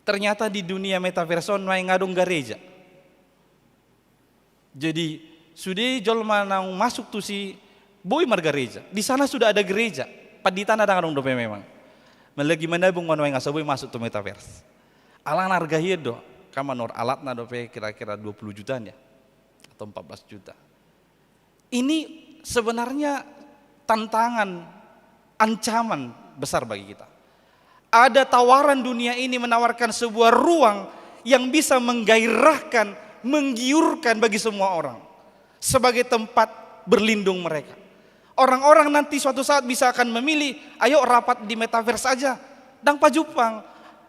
ternyata di dunia metaverse on nuaeng adong gareja. Jadi, sude jolma naung masuk tusi, boi margareja. Di sana sudah ada gereja. Panditana ndang adong dope memang. Lagi menabung ma nuaeng asa boi masuk tu metaverse. Alana arga hian do. Kan manor alatna dope kira-kira dua puluh jutaan ya. Atau empat belas juta. Ini sebenarnya tantangan, ancaman besar bagi kita. Ada tawaran, dunia ini menawarkan sebuah ruang yang bisa menggairahkan, menggiurkan bagi semua orang sebagai tempat berlindung mereka. Orang-orang nanti suatu saat bisa akan memilih, ayo rapat di metaverse aja. Ndang pajumpang,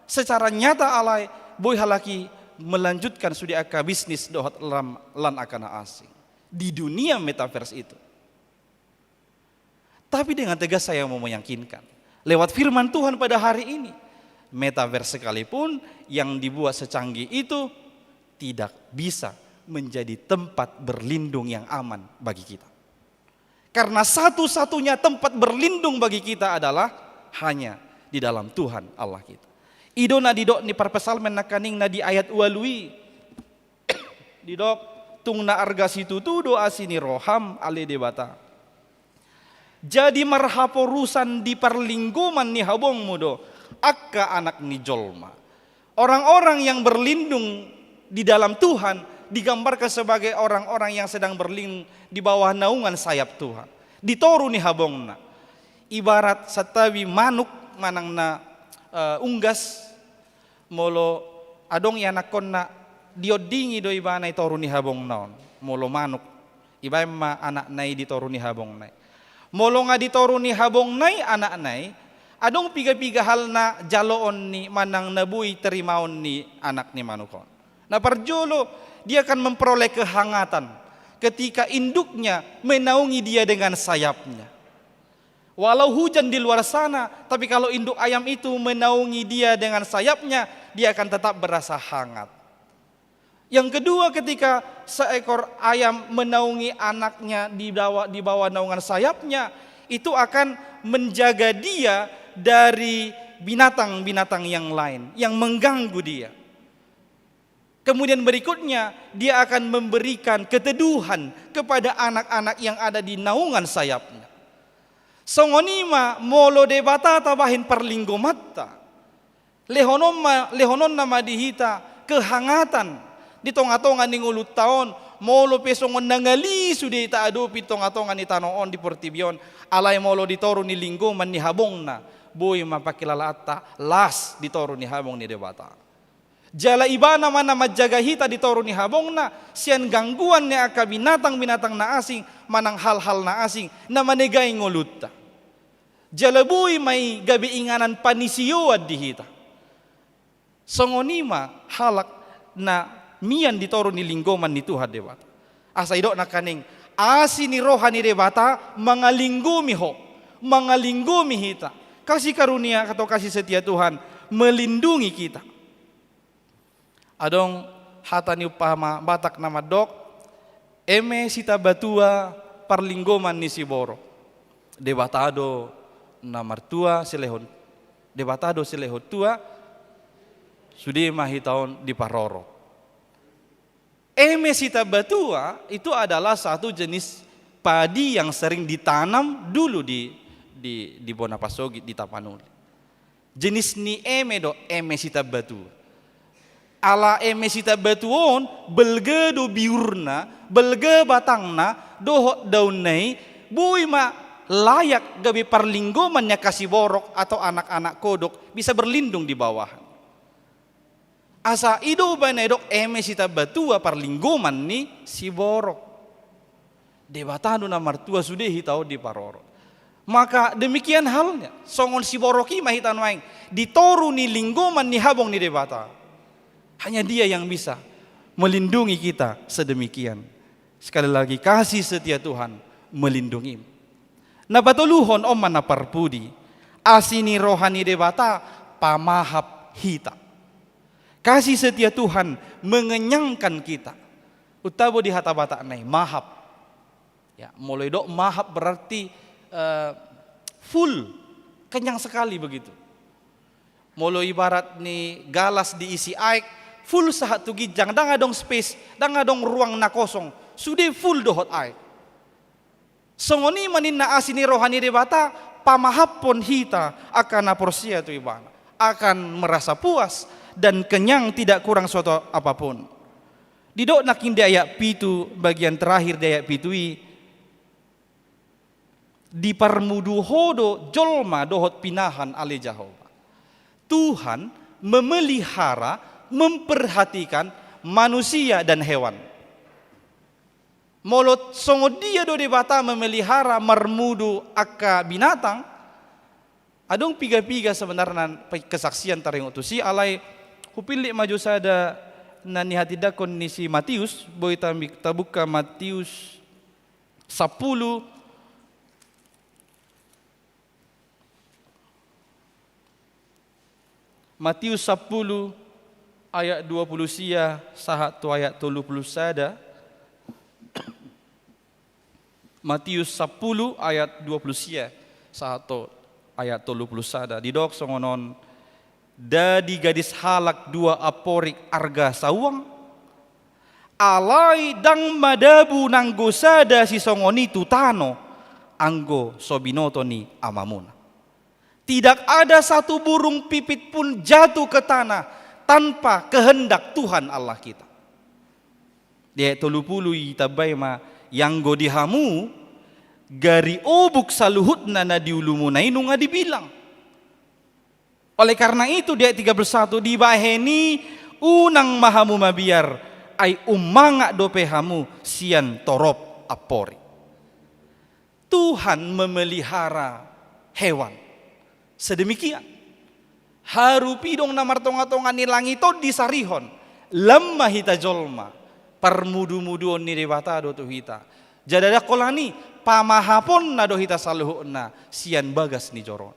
secara nyata alai boi halak i melanjutkan sude angka bisnis dohot lam-, lan angka na asing di dunia metaverse itu. Tapi dengan tegas saya mau meyakinkan, lewat firman Tuhan pada hari ini, metaverse sekalipun yang dibuat secanggih itu tidak bisa menjadi tempat berlindung yang aman bagi kita. Karena satu-satunya tempat berlindung bagi kita adalah hanya di dalam Tuhan Allah kita. I do na didok ni parpsalmen nangkaning na di ayat ualu i. Didok, tung na arga situtu do asi ni roham, ale Debata. Jadi marhaporusan di parlinggoman ni habongmu do angka anak ni jolma. Orang-orang yang berlindung di dalam Tuhan digambarkan sebagai orang-orang yang sedang berlindung di bawah naungan sayap Tuhan. Di toru ni habongna. Ibarat santabi manuk manang na, eh, unggas, molo adong ianakkonna, diondingi do ibana i toru ni habongna on. Molo manuk, ibaen ma anakna i di toru ni habongna i. Molo nga di toru ni habongna i anakna i, adong piga-piga hal na jaloon ni manang na boi terimaon ni anak ni manuk on. Na parjolo, dia akan memperoleh kehangatan ketika induknya menaungi dia dengan sayapnya. Walau hujan di luar sana, tapi kalau induk ayam itu menaungi dia dengan sayapnya, dia akan tetap berasa hangat. Yang kedua, ketika seekor ayam menaungi anaknya di bawah, di bawah naungan sayapnya, itu akan menjaga dia dari binatang-binatang yang lain yang mengganggu dia. Kemudian berikutnya, dia akan memberikan keteduhan kepada anak-anak yang ada di naungan sayapnya. Songon i ma molo Debata tabahen parlinggomanta. Lehonon ma, lehononna ma di hita kehangatan di tonga-tonga ni ngolunta on, molo pe songon na ngali sude taadopi tonga-tonga ni tano on, di portibi on, alai molo di toru ni linggoman ni habongna, boi ma pangkilalaanta las di toru ni habong ni Debata. Jala ibana ma na manjaga hita di toru ni habongna sian gangguan ni angka binatang-binatang na asing manang hal-hal na asing na manegai ngolunta. Jala boi ma i gabe inganan panisioan di hita. Songon i ma halak na mian di toru ni linggoman ni Tuhan Debata. Asa didok nangkaning, asi ni roha ni Debata mangalinggomi ho, mangalinggomi hita. Kasih karunia atau kasih setia Tuhan melindungi kita. Adong hata ni umpama Batak na mandok, eme sitamba tua parlinggoman ni siborok. Debata do na martua silehon, Debata do silehon tua, sude ma hita on diparorot. Eme sitamba tua itu adalah satu jenis padi yang sering ditanam dulu di, di, di bona pasogit, di Tapanuli. Jenis ni eme do eme sitamba tua. Ala eme sitamba tua on, balga do biurna, balga batangna, dohot daunna i, boi ma layak gabe parlinggoman ni angka siborok atau anak-anak kodok bisa berlindung di bawah. Asa i do umbahen na didok eme sitamba tua parlinggoman ni siborok. Debata do na martua, sude hita on diparorot. Maka demikian halnya, songon siborok i ma hita nuaeng di toru ni linggoman ni habong ni Debata. Hanya Dia yang bisa melindungi kita sedemikian. Sekali lagi, kasih setia Tuhan melindungimu. Na patoluhon, on ma na parpudi, asi ni roha ni Debata pamahap hita. Kasih setia Tuhan mengenyangkan kita. Untabo di hata Batakna i, mahap. Ya, molo didok mahap berarti, eh, full, kenyang sekali begitu. Molo ibarat ni galas diisi aek, full sahat tu ginjang, ndang adong space, ndang adong ruang na kosong, sude full dohot aek. Songon i ma ninna asi ni roha ni Debata pamahaphon hita angka na porsea tu Ibana akan merasa puas dan kenyang, tidak kurang suatu apapun. Didok nangkin di ayat pitu, bagian terakhir di ayat pitu i, diparmudu Ho do jolma dohot pinahan ale Jahowa. Tuhan memelihara, memperhatikan manusia dan hewan. Molo songon dia do Debata memelihara, marmudu angka binatang, adong piga-piga sebenarna pe-, kesaksian taringot tusi, alai hupillit ma jo sada na nihatindangkon ni si Matius, boi ta-, tabuka Matius sampulu, Matius sampulu ayat dua pulu sia sahat tu ayat tolu pulu sada. Matius sampulu ayat dua pulu sia sahat tu ayat tolu pulu sada. Didok songon on, nda digadis halak dua amporik arga sauang? Alai ndang madabu nanggo sada sisongon i tu tano, anggo so binoto ni Amamuna. Tidak ada satu burung pipit pun jatuh ke tanah tanpa kehendak Tuhan Allah kita. Di ayat tolu pulu i ditambai ma, ianggo di hamu, gari obuk saluhutna na di ulumuna i nunga dibilang. Oleh karena itu, di ayat tiga puluh satu, dibahen i unang ma hamu mabiar, ai ummangak dope hamu sian torop amporik. Tuhan memelihara hewan sedemikian. Harupidong na martonga-tonga ni langit on disarihon, lam ma hita jolma, parmudu-muduon ni Debata do tu hita. Jala ndang holan i, pamahaponna do hita saluhutna sian bagas ni joro.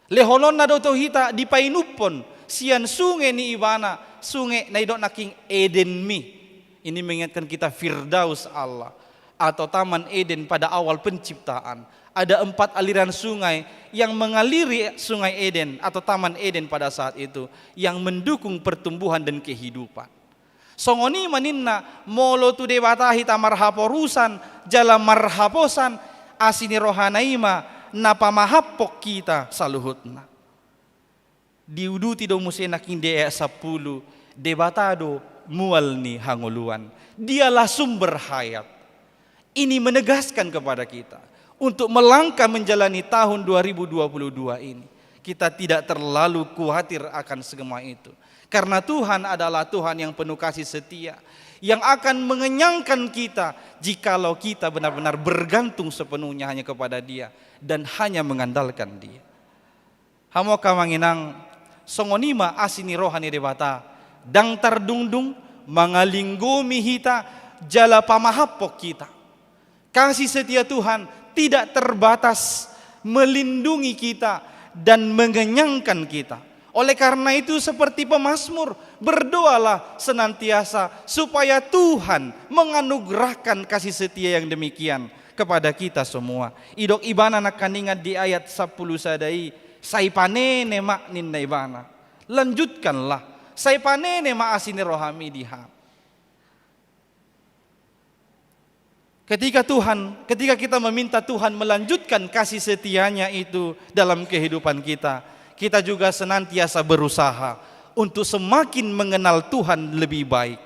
Lehononna do tu hita dipainuphon sian sunge ni Ibana, sunge na didok nangkin Eden mi. Ini mengingatkan kita Firdaus Allah atau Taman Eden pada awal penciptaan. Ada empat aliran sungai yang mengaliri Sungai Eden atau Taman Eden pada saat itu yang mendukung pertumbuhan dan kehidupan. Songon i ma ninna, molo tu Debata hita marhaporusan jala marhaposan, asi ni rohana i ma na pamahaphon hita saluhutna. Diuduti do muse nangkin di ayat sampulu, Debata do mual ni hangoluan. Dialah sumber hayat. Ini menegaskan kepada kita untuk melangkah menjalani tahun dua ribu dua puluh dua ini, kita tidak terlalu khawatir akan semua itu. Karena Tuhan adalah Tuhan yang penuh kasih setia, yang akan mengenyangkan kita jikalau kita benar-benar bergantung sepenuhnya hanya kepada Dia dan hanya mengandalkan Dia. Hamu angka amang inang, songon i ma asi ni roha ni Debata, ndang tardungdung, mangalinggomi hita, jala pamahaphon hita. Kasih setia Tuhan tidak terbatas, melindungi kita dan mengenyangkan kita. Oleh karena itu, seperti pemazmur, berdoalah senantiasa supaya Tuhan menganugerahkan kasih setia yang demikian kepada kita semua. Didok Ibana nangkaningan di ayat sampulu sada i, sai panene ma ninna Ibana. Lanjutkanlah, sai panene ma asi ni rohami di hami. Ketika Tuhan, ketika kita meminta Tuhan melanjutkan kasih setia-Nya itu dalam kehidupan kita, kita juga senantiasa berusaha untuk semakin mengenal Tuhan lebih baik.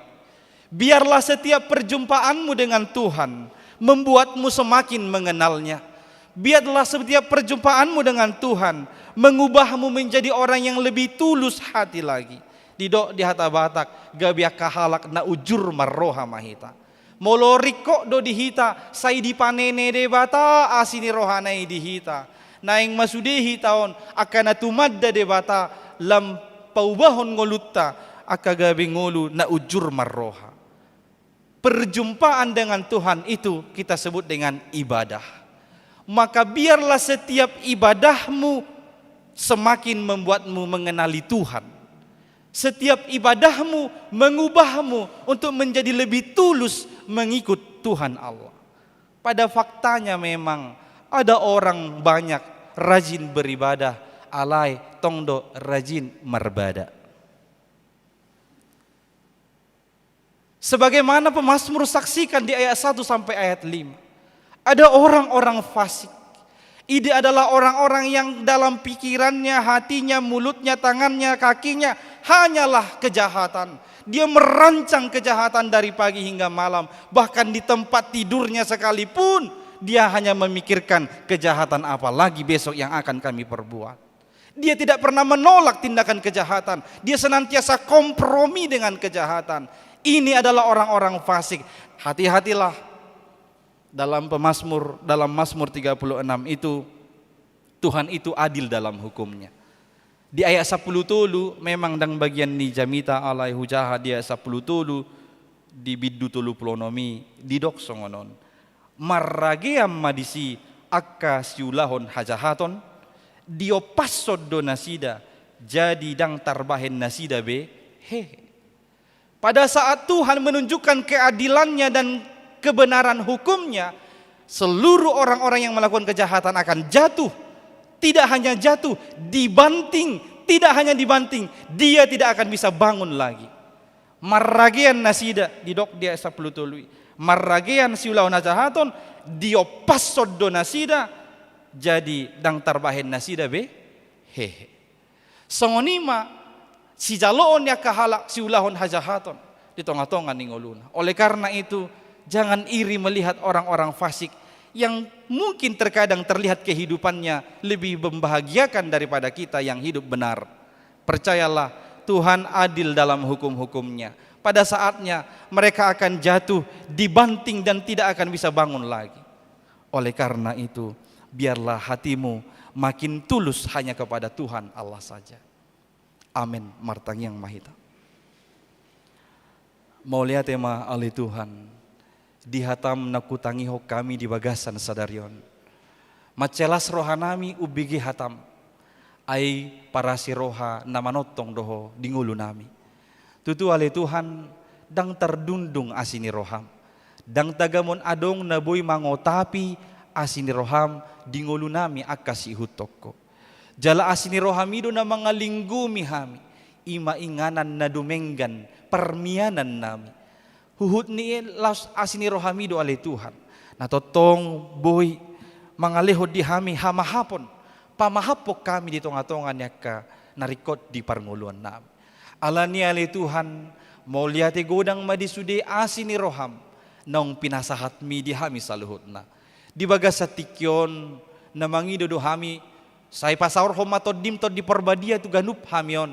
Biarlah setiap perjumpaanmu dengan Tuhan membuatmu semakin mengenal-Nya. Biarlah setiap perjumpaanmu dengan Tuhan mengubahmu menjadi orang yang lebih tulus hati lagi. Didok di hata Batak, gabe angka halak na ujur marroha ma hita. Molo ringkot do di hita, sai dipanene Debata asi ni rohana i di hita. Naeng ma sude hita on angka na tumanda Debata lam paubahon ngolunta angka gabe ngolu na ujur marroha. Perjumpaan dengan Tuhan itu kita sebut dengan ibadah. Maka biarlah setiap ibadahmu semakin membuatmu mengenali Tuhan. Setiap ibadahmu mengubahmu untuk menjadi lebih tulus mengikut Tuhan Allah. Pada faktanya memang ada orang banyak rajin beribadah, alai tong do rajin marbada. Sebagaimana pemazmur saksikan di ayat satu sampai ayat lima. Ada orang-orang fasik. Ini adalah orang-orang yang dalam pikirannya, hatinya, mulutnya, tangannya, kakinya hanyalah kejahatan. Dia merancang kejahatan dari pagi hingga malam. Bahkan di tempat tidurnya sekalipun, dia hanya memikirkan kejahatan apa lagi besok yang akan kami perbuat. Dia tidak pernah menolak tindakan kejahatan. Dia senantiasa kompromi dengan kejahatan. Ini adalah orang-orang fasik. Hati-hatilah. Dalam pemazmur, dalam Mazmur tiga puluh enam itu, Tuhan itu adil dalam hukum-Nya. Di ayat sampulu tolu, memang ndang bagian ni jamita alai hujaha di ayat sampulu tolu, di bindu tolu pulu onom i, didok songon on. Marragean ma disi angka siulahon hajahaton, diompashon do nasida, jadi ndang tarbahen nasida be hehe. Pada saat Tuhan menunjukkan keadilan-Nya dan kebenaran hukum-Nya, seluruh orang-orang yang melakukan kejahatan akan jatuh. Tidak hanya jatuh, dibanting. Tidak hanya dibanting, dia tidak akan bisa bangun lagi. Marragean nasida, didok di ayat sampulu tolu i. Marragean siulahon hajahaton, diompashon do nasida, jadi ndang tarbahen nasida be hehe. Songon i ma sijaloon ni angka halak siulahon hajahaton di tonga-tonga ni ngoluna. Oleh karena itu, jangan iri melihat orang-orang fasik yang mungkin terkadang terlihat kehidupannya lebih membahagiakan daripada kita yang hidup benar. Percayalah, Tuhan adil dalam hukum-hukum-Nya. Pada saatnya, mereka akan jatuh, dibanting, dan tidak akan bisa bangun lagi. Oleh karena itu, biarlah hatimu makin tulus hanya kepada Tuhan Allah saja. Amin. Martangiang ma hita. Mauliate ma ale Tuhan, Di hataM na hutangihon hami di bagasan sadari on. Mansai las rohanami umbege hataM. Ai parasi roha na manongtong do Ho di ngolunami. Tutu ale Tuhan, ndang tardungdung asi ni rohaM. Ndang tagamon adong na boi mangotapi asi ni rohaM di ngolunami angka siihuthon Ho. Jala asi ni rohaMi do na mangalinggomi hami, i ma inganan na dumenggan parmianannami. Huhut ni i laos asi ni rohaMi do ale Tuhan, na tongtong boi mangalehon di hami hamahapon, pamahaphon hami di tongatonga ni angka na ringkot di parngoluannami. Alani i ale Tuhan, mauliate godang ma di sude asi ni rohaM, naung pinasahatMi di hami saluhutna. Di bagasan tingki on, na mangido do hami, sai pasaorhon ma TondiM Tondi Parbadia tu ganup hami on.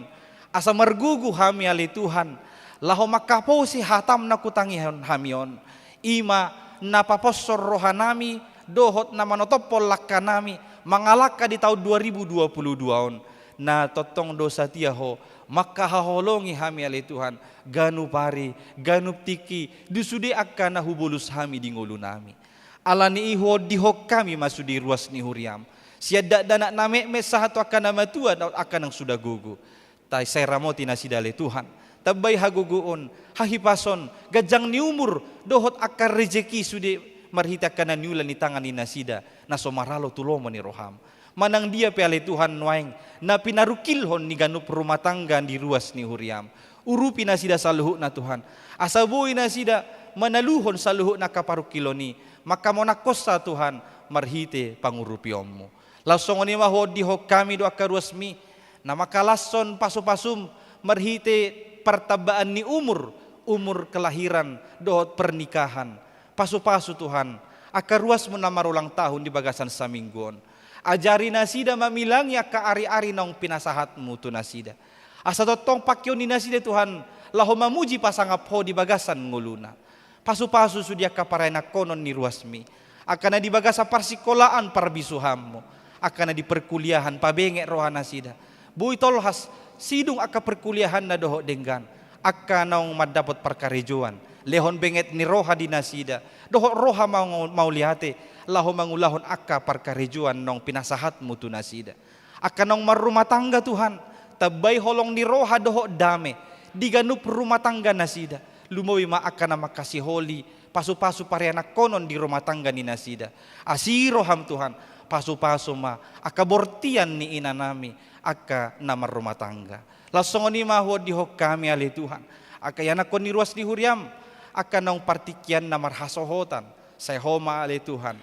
Asa margogo hami ale Tuhan, laho manghaposi hataM na hutangihon hami on. I ma na paposhon rohanami, dohot na manotophon langkanami, mangalangka di taon dua ribu dua puluh dua on. Na tongtong do satia Ho, manghaholongi hami ale Tuhan, ganup ari, ganup tingki, di sude angka na hubolus hami di ngolunami. Alani i huondihon hami ma sude ruas ni huriaM. Sian dakdanak na metmet sahat tu angka na matua, angka naung suda gogo. Sai ramoti nasida ale Tuhan. Tambai hagogoon, hahipason, ganjang ni umur, dohot angka rejeki sude marhite angka na niula ni tangan ni nasida, na so maralo tu lomo ni rohaM. Manang dia pe ale Tuhan nuaeng, na pinarungkilhon ni ganup rumah tangga di ruas ni huriaM. Urupi nasida saluhutna Tuhan. Asa boi nasida manaluhon saluhutna angka parungkilon i, manghamonanghonsa Tuhan, marhite pangurupionMu. Laos songon i ma huondihon hami do angka ruasMi, na manghalashon pasupasuM, marhite partambaan ni umur, umur kelahiran, dohot pernikahan. Pasupasu Tuhan, angka ruasMu na marulang tahun di bagasan saminggu on. Ajari nasida mamilangi angka ariari naung pinasahatMu tu nasida. Asa tongtong pangkeon ni nasida Tuhan, laho mamuji pasangap Ho di bagasan ngoluna. Pasupasu sude angka paraenakhonon ni ruasMi. Angka na di bagasan parsikolaan parbisuhanMu. Angka na di perkuliahan pabenget roha nasida. Boi tolhas, sidung angka perkuliahanna dohot denggan. Angka naung mandapot parkarejoan. Lehon benget ni roha di nasida. Dohot roha mau-, mauliate. Laho mangulahon angka parkarejoan naung pinasahatMu tu nasida. Angka naung marrumah tangga Tuhan. Tambai holong ni roha dohot dame. Di ganup rumah tangga nasida. Lumobi ma angka na mangkasiholi. Pasupasu paraenakhonon di rumah tangga ni nasida. Asi rohaM Tuhan, pasupasu ma angka bortian ni inanami, angka na marrumah tangga. Laos songon i ma huondihon hami ale Tuhan, angka ianakhon ni ruas ni huriaM, angka naung partingkianna marhasohotan, sai Ho ma ale Tuhan,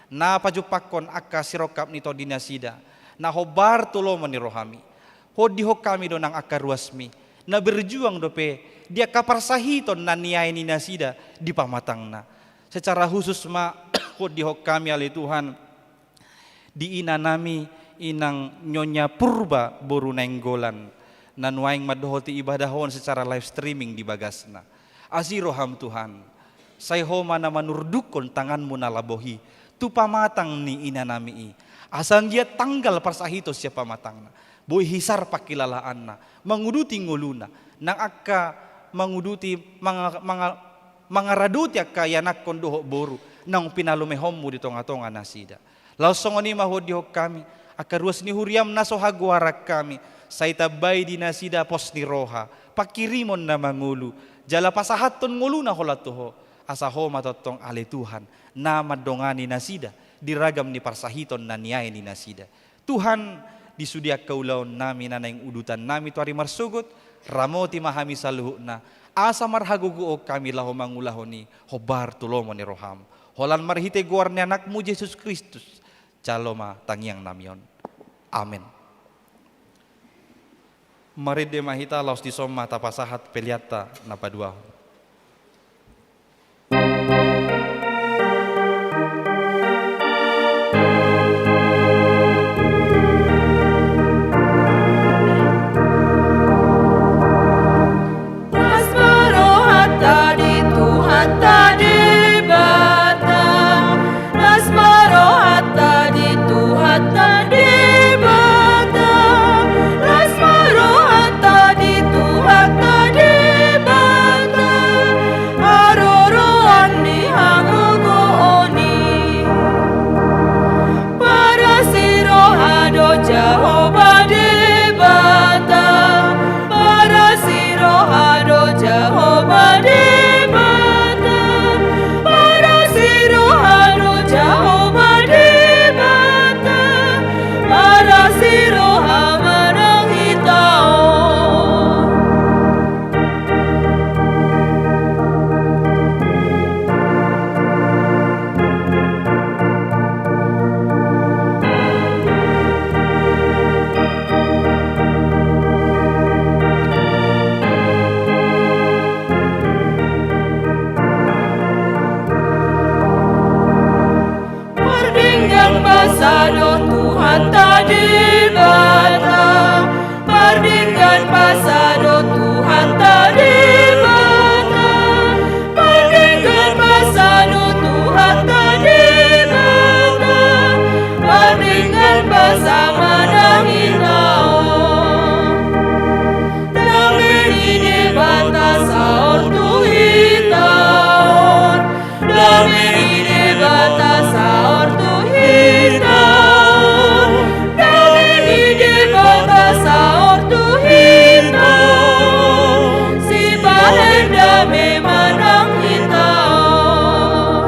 na pajumpangkon angka sirongkap ni tondi nasida, na hombar tu lomo ni rohaMi. Huondihon hami do nang angka ruasMi, na berjuang dope di angka parsahiton na niae ni nasida di pamatangna. Secara khusus ma huondihon hami ale Tuhan, di inanami Inang Nyonya Purba boru Nainggolan, na nuaeng mandohoti ibadah on secara live streaming di bagasna. Asi rohaM Tuhan, sai Ho ma na manurdukhon tanganMu na laboh i tu pamatang ni inanami i. Asa anggiat tanggal parsahiton sian pamatangna, boi hisar panghilalaanna, manguduti ngoluna, nang angka manguduti, manga-, manga-, mangaradoti angka ianakhon dohot boru, naung pinalumehonMu di tongatonga nasida. Laos songon i ma huondihon hami, angka ruas ni huriaM na so hagoaran hami, sai tambai di nasida pos ni roha, panghirimon na mangolu, jala pasahathon ngoluna holan tu Ho, asa Ho ma tongtong ale Tuhan, na mandongani nasida, di ragam ni parsahiton na niae ni nasida. Tuhan, di sude angka ulaonnami na naeng udutannami tu ari marsogot, ramoti ma hami saluhutna, asa marhagogoon hami laho mangulahon i hombar tu lomo ni rohaM. Holan marhite goar ni AnakMu Jesus Kristus, jalo ma tangiangnami on. Amen. Marende ma hita laos dison ma tapasahat peleanta na paduahon. Las ma rohanta di Tuhanta Debata. Las ma rohanta di Tuhanta Debata. Las ma rohanta di Tuhanta Debata. Pasado Tuhanta Debata, pardenggan pasado Tuhanta Debata, pardenggan pasado Tuhanta Debata, pardenggan pasahat ma nang hita on. Dame ni Debata saor tu hita on. Dame ni Debata saor tu hita on. Dame ni Debata saor tu hita on. Sibahen dame ma nang hita on.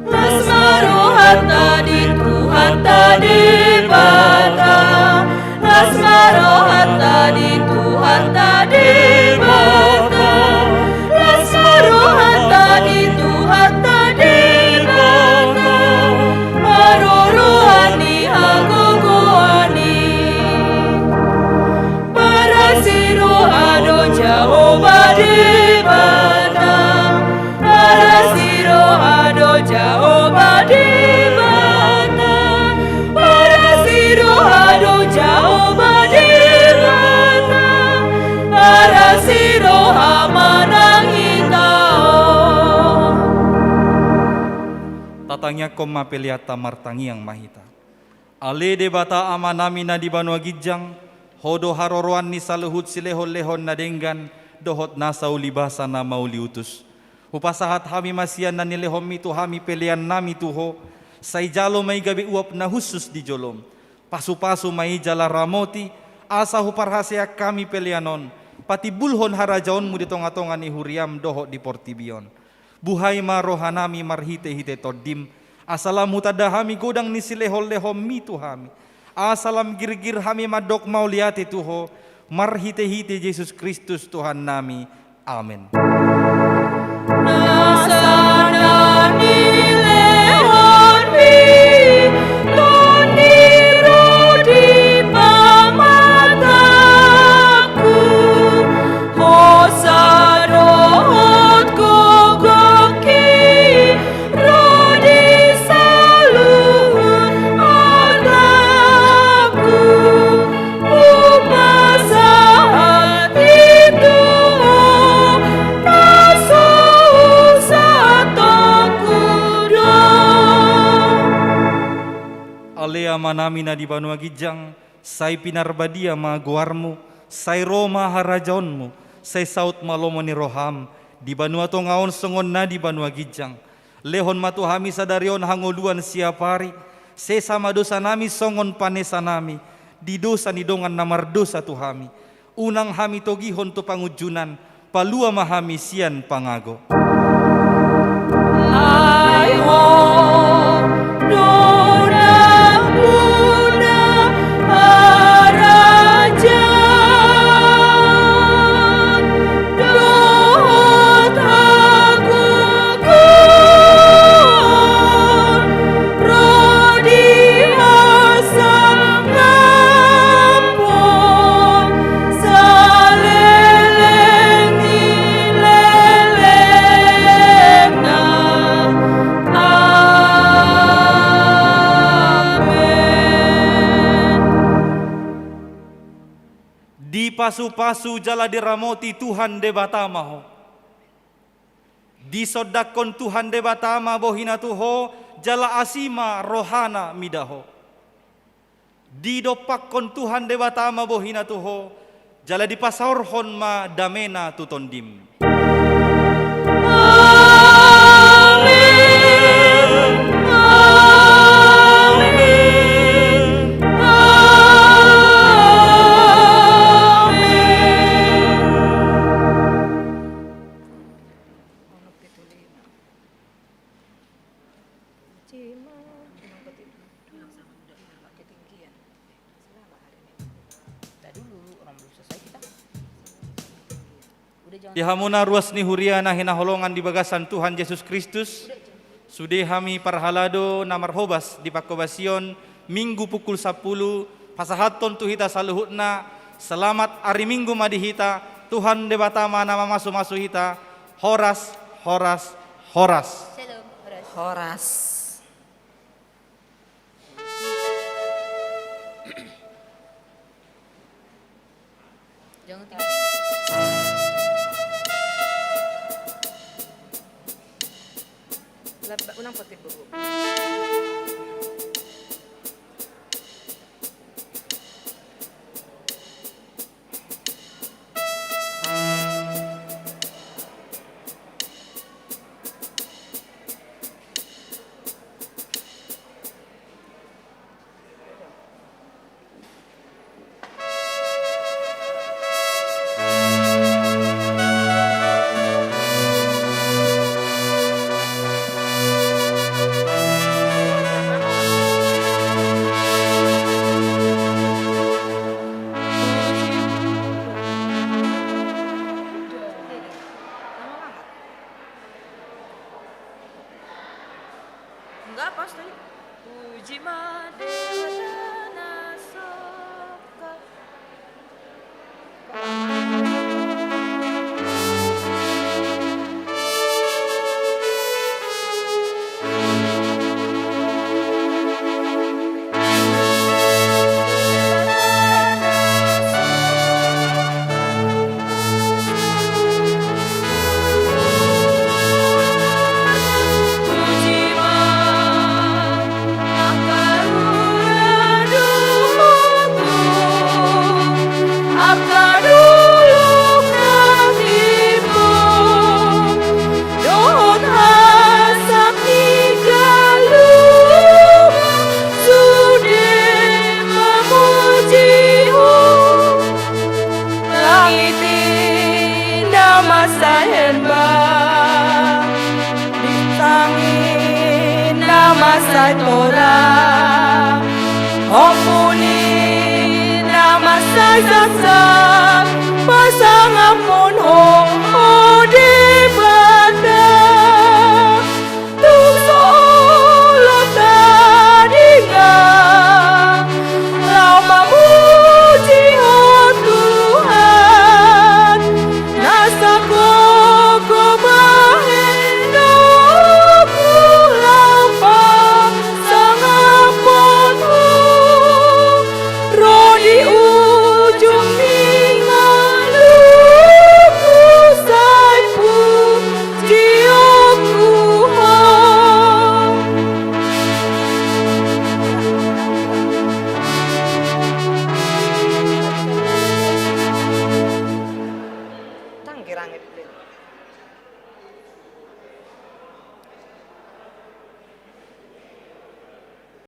Las ma rohanta di Tuhanta Debata. Las ma rohanta di Tuhanta Debata. Las ma rohanta di Tuhanta Debata. Haroroan ni hagogoon i. Parasi roha do Jahowa Debata. Parasi roha do Jahowa Debata. Parasi roha do Jahowa Debata. Parasi roha ma nang hita on. Tatangiangkon ma peleanta, martangiang ma hita. Ale Debata Amanami na di banua ginjang, Ho do haroroan ni saluhut silehonlehon na denggan dohot nasa ulibasa na mauliutus. Hupasahat hami ma sian na nilehonMi tu hami peleannami tu Ho, sai jalo ma i gabe uap na hushus di joloM. Pasupasu ma i jala ramoti, asa huparhaseang hami pelean on patimbulhon harajaonMu di tongatonga ni huriaM dohot di portibi on. Buhai ma rohanami marhitehite TondiM, asa lam hutanda hami godang ni silehonlehonMi tu hami, asa lam girgir hami mandok mauliate tu Ho, marhitehite Jesus Kristus Tuhannami. Amen. Nasa na nilehonMi, Tondi ro di pamatangku, hosa dohot gogongki ro di saluhut atangku. Hupasahat i tu Ho na so husatongku do. Ale Amanami na di banua ginjang, sai pinarbadia ma goarMu, sai ro ma harajaonMu, sai saut ma lomo ni rohaM di banua tonga on songon na di banua ginjang. Lehon ma tu hami sadari on hangoluan siapari, sesa ma dosanami songon panesanami di dosa ni dongan na mardosa tu hami. Unang hami togihon tu pangunjunan, palua ma hami sian pangago. Ai Ho do nampuna harajaon dohot hagogoon ro di hasangapon saleleng ni lelengna. Amen. Dipasupasu jala diramoti Tuhan Debata ma ho. Disondangkon Tuhan Debata ma bohina tu ho, jala asi ma rohana mida ho. Didompakkon Tuhan Debata ma bohina tu ho, jala dipasaorhon ma damena tu tondim. Amen. Amen. Amen. Cima, ketinggian. Selama hari ini. Tar dulu, orang belum selesai kita. Udah Di hamuna ruas ni huria na hinaholongan di bagasan Tuhan Jesus Kristus, sude hami parhalado na marhobas di panghobasion Minggu pukul sampulu, pasahathon tu hita saluhutna, selamat ari Minggu ma di hita, Tuhan Debata ma na mamasumasu hita, horas, horas, horas. Shalom, horas. Horas. Jangan tinggi. Laba, unang pakai buku. Enggak, pas tadi. Puji ma Debata na sokal. Dohot hasap ni galuh sude mamuji Ho. Langit i na mansai hembang, bintang i na mansai torang, ombun i na mansai saksang, pasangaphon Ho.